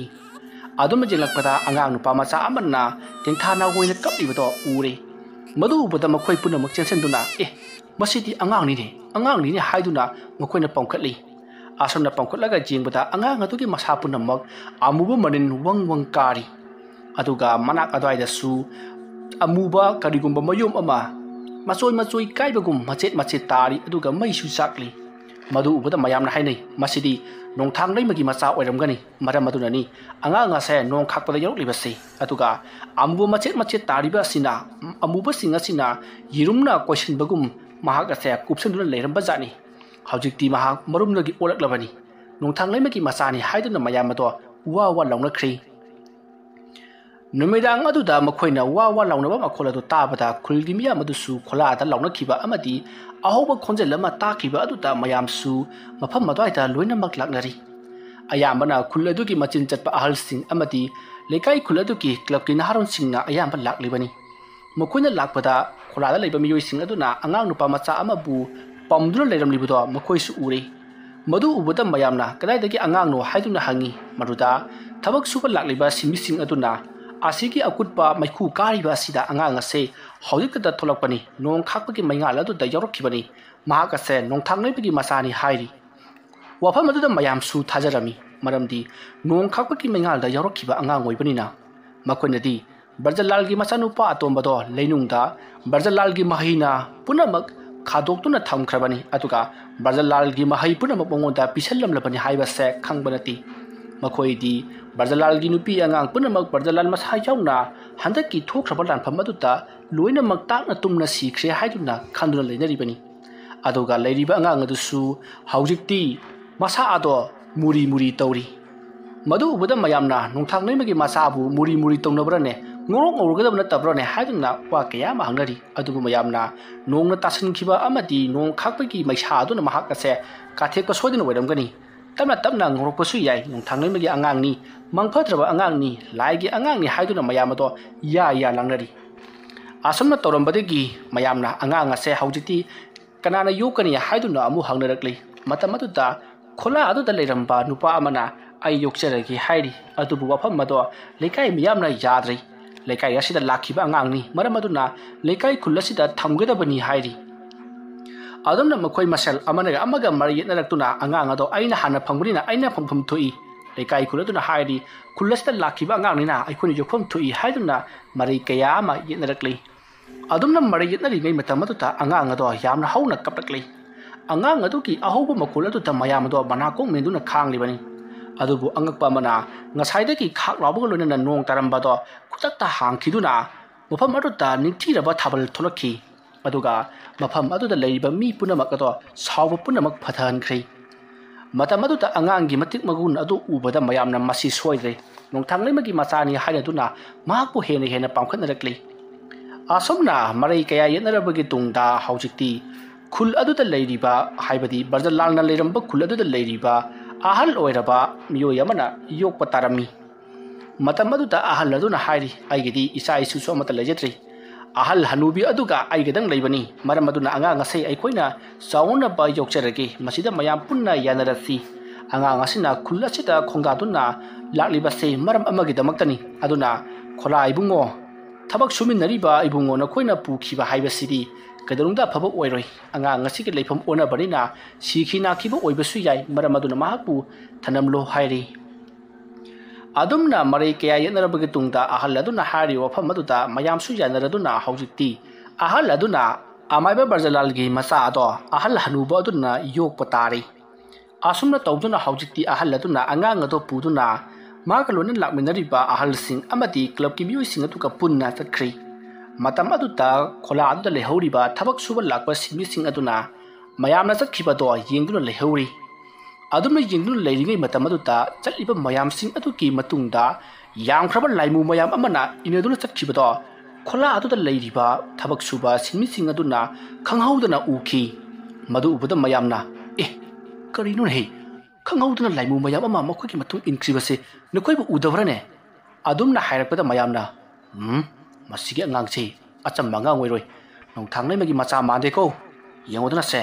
ꯑꯗꯨꯝꯅ ꯌꯦꯡꯂꯛꯄꯗ ꯑꯉꯥꯡ ꯅꯨꯄꯥ ꯃꯆꯥ ꯑꯃꯅ ꯇꯦꯡꯊꯥ ꯅꯥꯎ ꯑꯣꯏꯅ ꯀꯞꯂꯤꯕꯗꯣ ꯎꯔꯦ꯫ ꯃꯗꯨ ꯎꯕꯗ ꯃꯈꯣꯏ ꯄꯨꯝꯅꯃꯛ ꯆꯦꯟꯁꯤꯟꯗꯨꯅ "ꯑꯦ, ꯃꯁꯤꯗꯤ ꯑꯉꯥꯡꯅꯤꯅꯦ, ꯑꯉꯥꯡꯅꯤꯅꯦ" ꯍꯥꯏꯗꯨꯅ ꯃꯈꯣꯏꯅ ꯄꯥꯎꯈꯠꯂꯤ꯫ ꯑꯁꯨꯝꯅ ꯄꯥꯡꯈꯠꯂꯒ ꯌꯦꯡꯕꯗ ꯑꯉꯥꯡ ꯑꯗꯨꯒꯤ ꯃꯁꯥ ꯄꯨꯝꯅꯃꯛ ꯑꯃꯨꯕ ꯃꯅꯤꯟ ꯋꯪ ꯋꯪ ꯀꯥꯔꯤ꯫ ꯑꯗꯨꯒ ꯃꯅꯥꯛ ꯑꯗꯨꯋꯥꯏꯗꯁꯨ ꯑꯃꯨꯕ ꯀꯔꯤꯒꯨꯝꯕ ꯃꯌꯨꯝ ꯑꯃ ꯃꯆꯣꯏ ꯃꯆꯣꯏ ꯀꯥꯏꯕꯒꯨꯝ ꯃꯆꯦꯠ ꯃꯆꯦꯠ ꯇꯥꯔꯤ, ꯑꯗꯨꯒ ꯃꯩꯁꯨ ꯆꯥꯛꯂꯤ꯫ ꯃꯗꯨ ꯎꯕꯗ ꯃꯌꯥꯝꯅ ꯍꯥꯏꯅꯩ, "ꯃꯁꯤꯗꯤ ꯅꯣꯡꯊꯥꯡ ꯂꯩꯃꯒꯤ ꯃꯆꯥ ꯑꯣꯏꯔꯝꯒꯅꯤ, ꯃꯔꯝ ꯑꯗꯨꯅꯅꯤ ꯑꯉꯥꯡ ꯑꯁꯦ ꯅꯣꯡ ꯈꯥꯛꯄꯗ ꯌꯥꯎꯔꯛꯂꯤꯕꯁꯤ"꯫ ꯑꯗꯨꯒ ꯑꯃꯨꯕ ꯃꯆꯦꯠ ꯃꯆꯦꯠ ꯇꯥꯔꯤꯕ ꯑꯁꯤꯅ, ꯑꯃꯨꯕꯁꯤꯡ ꯑꯁꯤꯅ ꯌꯦꯔꯨꯝꯅ ꯀꯣꯏꯁꯤꯟꯕꯒꯨꯝ ꯃꯍꯥꯛ ꯑꯁꯦ ꯀꯨꯞꯁꯤꯟꯗꯨꯅ ꯂꯩꯔꯝꯕ ꯖꯥꯠꯅꯤ꯫ ꯍꯧꯖꯤꯛꯇꯤ ꯃꯍꯥꯛ ꯃꯔꯨꯝꯗꯒꯤ ꯑꯣꯜꯂꯛꯂꯕꯅꯤ꯫ ꯅꯣꯡꯊꯥꯡ ꯂꯩꯃꯒꯤ ꯃꯆꯥꯅꯤ ꯍꯥꯏꯗꯨꯅ ꯃꯌꯥꯝ ꯑꯗꯣ ꯋꯥ ꯋꯥ ꯂꯥꯎꯅꯈ꯭ꯔꯤ꯫ ꯅꯨꯃꯤꯗꯥꯡ ꯑꯗꯨꯗ ꯃꯈꯣꯏꯅ ꯋꯥ ꯋꯥ ꯂꯥꯎꯅꯕ ꯃꯈꯣꯜ ꯑꯗꯨ ꯇꯥꯕꯗ ꯈꯨꯜꯒꯤ ꯃꯤꯌꯥꯝ ꯑꯗꯨꯁꯨ ꯈꯣꯂꯥꯗ ꯂꯥꯎꯅꯈꯤꯕ ꯑꯃꯗꯤ ꯑꯍꯧꯕ ꯈꯣꯟꯖꯦꯜ ꯑꯃ ꯇꯥꯈꯤꯕ ꯑꯗꯨꯗ ꯃꯌꯥꯝꯁꯨ ꯃꯐꯝ ꯑꯗꯨꯋꯥꯏꯗ ꯂꯣꯏꯅꯃꯛ ꯂꯥꯛꯅꯔꯤ꯫ ꯑꯌꯥꯝꯕꯅ ꯈꯨꯜ ꯑꯗꯨꯒꯤ ꯃꯆꯤꯟ ꯆꯠꯄ ꯑꯍꯜꯁꯤꯡ ꯑꯃꯗꯤ ꯂꯩꯀꯥꯏ ꯈꯨꯜ ꯑꯗꯨꯒꯤ ꯀ꯭ꯂꯕꯀꯤ ꯅꯍꯥꯔꯣꯟꯁꯤꯡꯅ ꯑꯌꯥꯝꯕ ꯂꯥꯛꯂꯤꯕꯅꯤ꯫ ꯃꯈꯣꯏꯅ ꯂꯥꯛꯄꯗ ꯈꯣꯂꯥꯗ ꯂꯩꯕ ꯃꯤꯑꯣꯏꯁꯤꯡ ꯑꯗꯨꯅ ꯑꯉꯥꯡ ꯅꯨꯄꯥ ꯃꯆꯥ ꯑꯃꯕꯨ ꯄꯝꯗꯨꯅ ꯂꯩꯔꯝꯂꯤꯕꯗꯣ ꯃꯈꯣꯏꯁꯨ ꯎꯔꯦ꯫ ꯃꯗꯨ ꯎꯕꯗ ꯃꯌꯥꯝꯅ "ꯀꯗꯥꯏꯗꯒꯤ ꯑꯉꯥꯡꯅꯣ?" ꯍꯥꯏꯗꯨꯅ ꯍꯪꯉꯤ꯫ ꯃꯗꯨꯗ ꯊꯕꯛ ꯁꯨꯕ ꯂꯥꯛꯂꯤꯕ ꯁꯤꯟꯃꯤꯁꯤꯡ ꯑꯗꯨꯅ, "ꯑꯁꯤꯒꯤ ꯑꯀꯨꯠꯄ ꯃꯩꯈꯨ ꯀꯥꯔꯤꯕ ꯑꯁꯤꯗ ꯑꯉꯥꯡ ꯑꯁꯦ ꯍꯧꯖꯤꯛꯇꯗ ꯊꯣꯛꯂꯛꯄꯅꯤ, ꯅꯣꯡ ꯈꯥꯛꯄꯒꯤ ꯃꯩꯉꯥꯜ ꯑꯗꯨꯗ ꯌꯥꯎꯔꯛꯈꯤꯕꯅꯤ, ꯃꯍꯥꯛ ꯑꯁꯦ ꯅꯣꯡꯊꯥꯡ ꯂꯩꯃꯒꯤ ꯃꯆꯥꯅꯤ" ꯍꯥꯏꯔꯤ꯫ ꯋꯥꯐꯝ ꯑꯗꯨꯗ ꯃꯌꯥꯝꯁꯨ ꯊꯥꯖꯔꯝꯃꯤ, ꯃꯔꯝꯗꯤ ꯅꯣꯡ ꯈꯥꯛꯄꯒꯤ ꯃꯩꯉꯥꯜꯗ ꯌꯥꯎꯔꯛꯈꯤꯕ ꯑꯉꯥꯡ ꯑꯣꯏꯕꯅꯤꯅ꯫ ꯃꯈꯣꯏꯅꯗꯤ ꯕ꯭ꯔꯖꯂꯥꯜꯒꯤ ꯃꯆꯥꯅꯨꯄꯥ ꯑꯇꯣꯝꯕꯗꯣ ꯂꯩꯅꯨꯡꯗ ꯕ꯭ꯔꯖꯂꯥꯜꯒꯤ ꯃꯍꯩꯅ ꯄꯨꯝꯅꯃꯛ ꯈꯥꯗꯣꯛꯇꯨꯅ ꯊꯝꯈ꯭ꯔꯕꯅꯤ, ꯑꯗꯨꯒ ꯕ꯭ꯔꯖꯂꯥꯜꯒꯤ ꯃꯍꯩ ꯄꯨꯝꯅꯃꯛ ꯃꯉꯣꯟꯗ ꯄꯤꯁꯜꯂꯝꯂꯕꯅꯤ ꯍꯥꯏꯕꯁꯦ ꯈꯪꯕ ꯅꯠꯇꯦ꯫ ꯃꯈꯣꯏꯗꯤ ꯕ꯭ꯔꯖꯂꯥꯜꯒꯤ ꯅꯨꯄꯤ ꯑꯉꯥꯡ ꯄꯨꯝꯅꯃꯛ, ꯕ꯭ꯔꯖꯂꯥꯜ ꯃꯁꯥ ꯌꯥꯎꯅ, ꯍꯟꯗꯛꯀꯤ ꯊꯣꯛꯈ꯭ꯔꯕ ꯂꯥꯟꯐꯝ ꯑꯗꯨꯗ ꯂꯣꯏꯅꯃꯛ ꯇꯥꯛꯅ ꯇꯨꯝꯅ ꯁꯤꯈ꯭ꯔꯦ ꯍꯥꯏꯗꯨꯅ ꯈꯟꯗꯨꯅ ꯂꯩꯅꯔꯤꯕꯅꯤ꯫ ꯑꯗꯨꯒ ꯂꯩꯔꯤꯕ ꯑꯉꯥꯡ ꯑꯗꯨꯁꯨ ꯍꯧꯖꯤꯛꯇꯤ ꯃꯁꯥ ꯑꯗꯣ ꯃꯨꯔꯤ ꯃꯨꯔꯤ ꯇꯧꯔꯤ꯫ ꯃꯗꯨ ꯎꯕꯗ ꯃꯌꯥꯝꯅ "ꯅꯣꯡꯊꯥꯡ ꯂꯩꯃꯒꯤ ꯃꯆꯥꯕꯨ ꯃꯨꯔꯤ ꯃꯨꯔꯤ ꯇꯧꯅꯕ꯭ꯔꯅꯦ? ꯉꯧꯔꯣꯛ ꯉꯧꯔꯒꯗꯕ ꯅꯠꯇꯕ꯭ꯔꯅꯦ?" ꯍꯥꯏꯗꯨꯅ ꯋꯥ ꯀꯌꯥ ꯑꯃ ꯍꯪꯅꯔꯤ꯫ ꯑꯗꯨꯕꯨ ꯃꯌꯥꯝꯅ ꯅꯣꯡꯅ ꯇꯥꯁꯤꯟꯈꯤꯕ ꯑꯃꯗꯤ ꯅꯣꯡ ꯈꯥꯛꯄꯒꯤ ꯃꯩꯁꯥ ꯑꯗꯨꯅ ꯃꯍꯥꯛ ꯑꯁꯦ ꯀꯥꯊꯦꯛꯄ ꯁꯣꯏꯗꯅ ꯑꯣꯏꯔꯝꯒꯅꯤ, ꯇꯞꯅ ꯇꯞꯅ ꯉꯧꯔꯛꯄꯁꯨ ꯌꯥꯏ, ꯅꯣꯡꯊꯥꯡ ꯂꯩꯃꯒꯤ ꯑꯉꯥꯡꯅꯤ, ꯃꯪ ꯐꯠꯇ꯭ꯔꯕ ꯑꯉꯥꯡꯅꯤ, ꯂꯥꯏꯒꯤ ꯑꯉꯥꯡꯅꯤ ꯍꯥꯏꯗꯨꯅ ꯃꯌꯥꯝ ꯑꯗꯣ ꯌꯥ ꯌꯥ ꯂꯥꯡꯅꯔꯤ꯫ ꯑꯁꯨꯝꯅ ꯇꯧꯔꯝꯕꯗꯒꯤ ꯃꯌꯥꯝꯅ ꯑꯉꯥꯡ ꯑꯁꯦ ꯍꯧꯖꯤꯛꯇꯤ ꯀꯅꯥꯅ ꯌꯣꯛꯀꯅꯤ ꯍꯥꯏꯗꯨꯅ ꯑꯃꯨꯛ ꯍꯪꯅꯔꯛꯂꯤ꯫ ꯃꯇꯝ ꯑꯗꯨꯗ ꯈꯣꯂꯥ ꯑꯗꯨꯗ ꯂꯩꯔꯝꯕ ꯅꯨꯄꯥ ꯑꯃꯅ "ꯑꯩ ꯌꯣꯛꯆꯔꯒꯦ" ꯍꯥꯏꯔꯤ꯫ ꯑꯗꯨꯕꯨ ꯋꯥꯐꯝ ꯑꯗꯣ ꯂꯩꯀꯥꯏ ꯃꯤꯌꯥꯝꯅ ꯌꯥꯗ꯭ꯔꯦ꯫ "ꯂꯩꯀꯥꯏ ꯑꯁꯤꯗ ꯂꯥꯛꯈꯤꯕ ꯑꯉꯥꯡꯅꯤ, ꯃꯔꯝ ꯑꯗꯨꯅ ꯂꯩꯀꯥꯏ ꯈꯨꯜ ꯑꯁꯤꯗ ꯊꯝꯒꯗꯕꯅꯤ" ꯍꯥꯏꯔꯤ꯫ ꯑꯗꯨꯝꯅ ꯃꯈꯣꯏ ꯃꯁꯦꯜ ꯑꯃꯅꯒ ꯑꯃꯒ ꯃꯔꯩ ꯌꯦꯠꯅꯔꯛꯇꯨꯅ ꯑꯉꯥꯡ ꯑꯗꯣ ꯑꯩꯅ ꯍꯥꯟꯅ ꯐꯪꯕꯅꯤꯅ ꯑꯩꯅ ꯐꯪꯐꯝ ꯊꯣꯛꯏ, ꯂꯩꯀꯥꯏ ꯈꯨꯜ ꯑꯗꯨꯅ ꯍꯥꯏꯔꯤ, ꯈꯨꯜ ꯑꯁꯤꯗ ꯂꯥꯛꯈꯤꯕ ꯑꯉꯥꯡꯅꯤꯅ ꯑꯩꯈꯣꯏꯅ ꯌꯣꯛꯐꯝ ꯊꯣꯛꯏ ꯍꯥꯏꯗꯨꯅ ꯃꯔꯩ ꯀꯌꯥ ꯑꯃ ꯌꯦꯠꯅꯔꯛꯂꯤ꯫ ꯑꯗꯨꯝꯅ ꯃꯔꯩ ꯌꯦꯠꯅꯔꯤꯉꯩ ꯃꯇꯝ ꯑꯗꯨꯗ ꯑꯉꯥꯡ ꯑꯗꯣ ꯌꯥꯝꯅ ꯍꯧꯅ ꯀꯞꯂꯛꯂꯤ꯫ ꯑꯉꯥꯡ ꯑꯗꯨꯒꯤ ꯑꯍꯧꯕ ꯃꯈꯣꯜ ꯑꯗꯨꯗ ꯃꯌꯥꯝ ꯑꯗꯣ ꯃꯅꯥꯀꯣꯡ ꯃꯦꯟꯗꯨꯅ ꯈꯥꯡꯂꯤꯕꯅꯤ꯫ ꯑꯗꯨꯕꯨ ꯑꯉꯛꯄ ꯑꯃꯅ, ꯉꯁꯥꯏꯗꯒꯤ ꯈꯥꯛ ꯂꯥꯎꯕꯒ ꯂꯣꯏꯅꯅ ꯅꯣꯡ ꯇꯥꯔꯝꯕꯗꯣ ꯈꯨꯗꯛꯇ ꯍꯥꯡꯈꯤꯗꯨꯅ ꯃꯐꯝ ꯑꯗꯨꯗ ꯅꯤꯡꯊꯤꯔꯕ ꯊꯥꯕꯜ ꯊꯣꯛꯂꯛꯈꯤ꯫ ꯑꯗꯨꯒ ꯃꯐꯝ ꯑꯗꯨꯗ ꯂꯩꯔꯤꯕ ꯃꯤ ꯄꯨꯝꯅꯃꯛ ꯑꯗꯣ ꯁꯥꯎꯕ ꯄꯨꯝꯅꯃꯛ ꯐꯊꯍꯟꯈ꯭ꯔꯦ꯫ ꯃꯇꯝ ꯑꯗꯨꯗ ꯑꯉꯥꯡꯒꯤ ꯃꯇꯤꯛ ꯃꯒꯨꯟ ꯑꯗꯨ ꯎꯕꯗ ꯃꯌꯥꯝꯅ "ꯃꯁꯤ ꯁꯣꯏꯗ꯭ꯔꯦ, ꯅꯣꯡꯊꯥꯡꯂꯩꯃꯒꯤ ꯃꯆꯥꯅꯤ" ꯍꯥꯏꯅꯗꯨꯅ ꯃꯍꯥꯛꯄꯨ ꯍꯦꯟꯅ ꯍꯦꯟꯅ ꯄꯥꯝꯈꯠꯅꯔꯛꯂꯤ꯫ ꯑꯁꯨꯝꯅ ꯃꯔꯩ ꯀꯌꯥ ꯌꯦꯠꯅꯔꯕꯒꯤ ꯇꯨꯡꯗ ꯍꯧꯖꯤꯛꯇꯤ ꯈꯨꯜ ꯑꯗꯨꯗ ꯂꯩꯔꯤꯕ, ꯍꯥꯏꯕꯗꯤ ꯕ꯭ꯔꯖꯂꯥꯜꯅ ꯂꯩꯔꯝꯕ ꯈꯨꯜ ꯑꯗꯨꯗ ꯂꯩꯔꯤꯕ ꯑꯍꯜ ꯑꯣꯏꯔꯕ ꯃꯤꯑꯣꯏ ꯑꯃꯅ ꯌꯣꯛꯄ ꯇꯥꯔꯝꯃꯤ꯫ ꯃꯇꯝ ꯑꯗꯨꯗ ꯑꯍꯜ ꯑꯗꯨꯅ ꯍꯥꯏꯔꯤ, "ꯑꯩꯒꯤꯗꯤ ꯏꯆꯥ ꯏꯁꯨꯁꯨ ꯑꯃꯠꯇ ꯂꯩꯖꯗ꯭ꯔꯤ꯫ ꯑꯍꯜ ꯍꯅꯨꯕꯤ ꯑꯗꯨꯒ ꯑꯩꯒꯗꯪ ꯂꯩꯕꯅꯤ꯫ ꯃꯔꯝ ꯑꯗꯨꯅ ꯑꯉꯥꯡ ꯑꯁꯤ ꯑꯩꯈꯣꯏꯅ ꯆꯥꯎꯅꯅꯕ ꯌꯣꯛꯆꯔꯒꯦ꯫ ꯃꯁꯤꯗ ꯃꯌꯥꯝ ꯄꯨꯟꯅ ꯌꯥꯅꯔꯁꯤ꯫ ꯑꯉꯥꯡ ꯑꯁꯤꯅ ꯈꯨꯜ ꯑꯁꯤꯗ ꯈꯣꯡꯗꯥꯗꯨꯅ ꯂꯥꯛꯂꯤꯕꯁꯤ ꯃꯔꯝ ꯑꯃꯒꯤꯗꯃꯛꯇꯅꯤ꯫ ꯑꯗꯨꯅ ꯈꯣꯂꯥ ꯏꯕꯨꯡꯉꯣ, ꯊꯕꯛ ꯁꯨꯃꯤꯟꯅꯔꯤꯕ ꯏꯕꯨꯡꯉꯣ ꯅꯈꯣꯏꯅ ꯄꯨꯈꯤꯕ ꯍꯥꯏꯕꯁꯤꯗꯤ ꯀꯩꯗꯧꯅꯨꯡꯗ ꯑꯐꯕ ꯑꯣꯏꯔꯣꯏ꯫ ꯑꯉꯥꯡ ꯑꯁꯤꯒꯤ ꯂꯩꯐꯝ ꯑꯣꯟꯅꯕꯅꯤꯅ ꯁꯤꯈꯤ ꯅꯥꯈꯤꯕ ꯑꯣꯏꯕꯁꯨ ꯌꯥꯏ꯫ ꯃꯔꯝ ꯑꯗꯨꯅ ꯃꯍꯥꯛꯄꯨ ꯊꯅꯝꯂꯣ" ꯍꯥꯏꯔꯤ꯫ ꯑꯗꯨꯝꯅ ꯃꯔꯩ ꯀꯌꯥ ꯌꯦꯠꯅꯔꯕꯒꯤ ꯇꯨꯡꯗ ꯑꯍꯜ ꯑꯗꯨꯅ ꯍꯥꯏꯔꯤꯕ ꯋꯥꯐꯝ ꯑꯗꯨꯗ ꯃꯌꯥꯝꯁꯨ ꯌꯥꯅꯔꯗꯨꯅ ꯍꯧꯖꯤꯛꯇꯤ ꯑꯍꯜ ꯑꯗꯨꯅ ꯑꯃꯥꯏꯕ ꯕ꯭ꯔꯖꯂꯥꯜꯒꯤ ꯃꯆꯥ ꯑꯗꯣ ꯑꯍꯜ ꯍꯅꯨꯕ ꯑꯗꯨꯅ ꯌꯣꯛꯄ ꯇꯥꯔꯤ꯫ ꯑꯁꯨꯝꯅ ꯇꯧꯗꯨꯅ ꯍꯧꯖꯤꯛꯇꯤ ꯑꯍꯜ ꯑꯗꯨꯅ ꯑꯉꯥꯡ ꯑꯗꯣ ꯄꯨꯗꯨꯅ ꯃꯥꯒ ꯂꯣꯏꯅ ꯂꯥꯛꯃꯤꯟꯅꯔꯤꯕ ꯑꯍꯜꯁꯤꯡ ꯑꯃꯗꯤ ꯀ꯭ꯂꯕꯀꯤ ꯃꯤꯑꯣꯏꯁꯤꯡ ꯑꯗꯨꯒ ꯄꯨꯟꯅ ꯆꯠꯈ꯭ꯔꯤ꯫ ꯃꯇꯝ ꯑꯗꯨꯗ ꯈꯣꯂꯥ ꯑꯗꯨꯗ ꯂꯩꯍꯧꯔꯤꯕ ꯊꯕꯛ ꯁꯨꯕ ꯂꯥꯛꯄ ꯁꯤꯟꯃꯤꯁꯤꯡ ꯑꯗꯨꯅ ꯃꯌꯥꯝꯅ ꯆꯠꯈꯤꯕꯗꯣ ꯌꯦꯡꯗꯨꯅ ꯂꯩꯍꯧꯔꯤ꯫ ꯑꯗꯨꯝꯅ ꯌꯦꯡꯗꯨꯅ ꯂꯩꯔꯤꯉꯩ ꯃꯇꯝ ꯑꯗꯨꯗ ꯆꯠꯂꯤꯕ ꯃꯌꯥꯝꯁꯤꯡ ꯑꯗꯨꯒꯤ ꯃꯇꯨꯡꯗ ꯌꯥꯝꯈ꯭ꯔꯕ ꯂꯥꯏꯃꯨ ꯃꯌꯥꯝ ꯑꯃꯅ ꯏꯟꯅꯗꯨꯅ ꯆꯠꯈꯤꯕꯗꯣ ꯈꯣꯂꯥ ꯑꯗꯨꯗ ꯂꯩꯔꯤꯕ ꯊꯕꯛ ꯁꯨꯕ ꯁꯤꯟꯃꯤꯁꯤꯡ ꯑꯗꯨꯅ ꯈꯪꯍꯧꯗꯅ ꯎꯈꯤ꯫ ꯃꯗꯨ ꯎꯕꯗ ꯃꯌꯥꯝꯅ, "ꯑꯦ, ꯀꯔꯤꯅꯣꯅꯦꯍꯦ? ꯈꯪꯍꯧꯗꯅ ꯂꯥꯏꯃꯨ ꯃꯌꯥꯝ ꯑꯃ ꯃꯈꯣꯏꯒꯤ ꯃꯇꯨꯡ ꯏꯟꯈ꯭ꯔꯤꯕꯁꯦ ꯅꯈꯣꯏꯕꯨ ꯎꯗꯕ꯭ꯔꯅꯦ?" ꯑꯗꯨꯝꯅ ꯍꯥꯏꯔꯛꯄꯗ ꯃꯌꯥꯝꯅ, "ꯎꯝ, ꯃꯁꯤꯒꯤ ꯑꯉꯥꯡꯁꯤ ꯑꯆꯝꯕ ꯑꯉꯥꯡ ꯑꯣꯏꯔꯣꯏ, ꯅꯣꯡꯊꯥꯡꯂꯩꯃꯒꯤ ꯃꯆꯥ ꯃꯥꯟꯗꯦꯀꯣ꯫ ꯌꯦꯡꯉꯨꯗꯅꯁꯦ,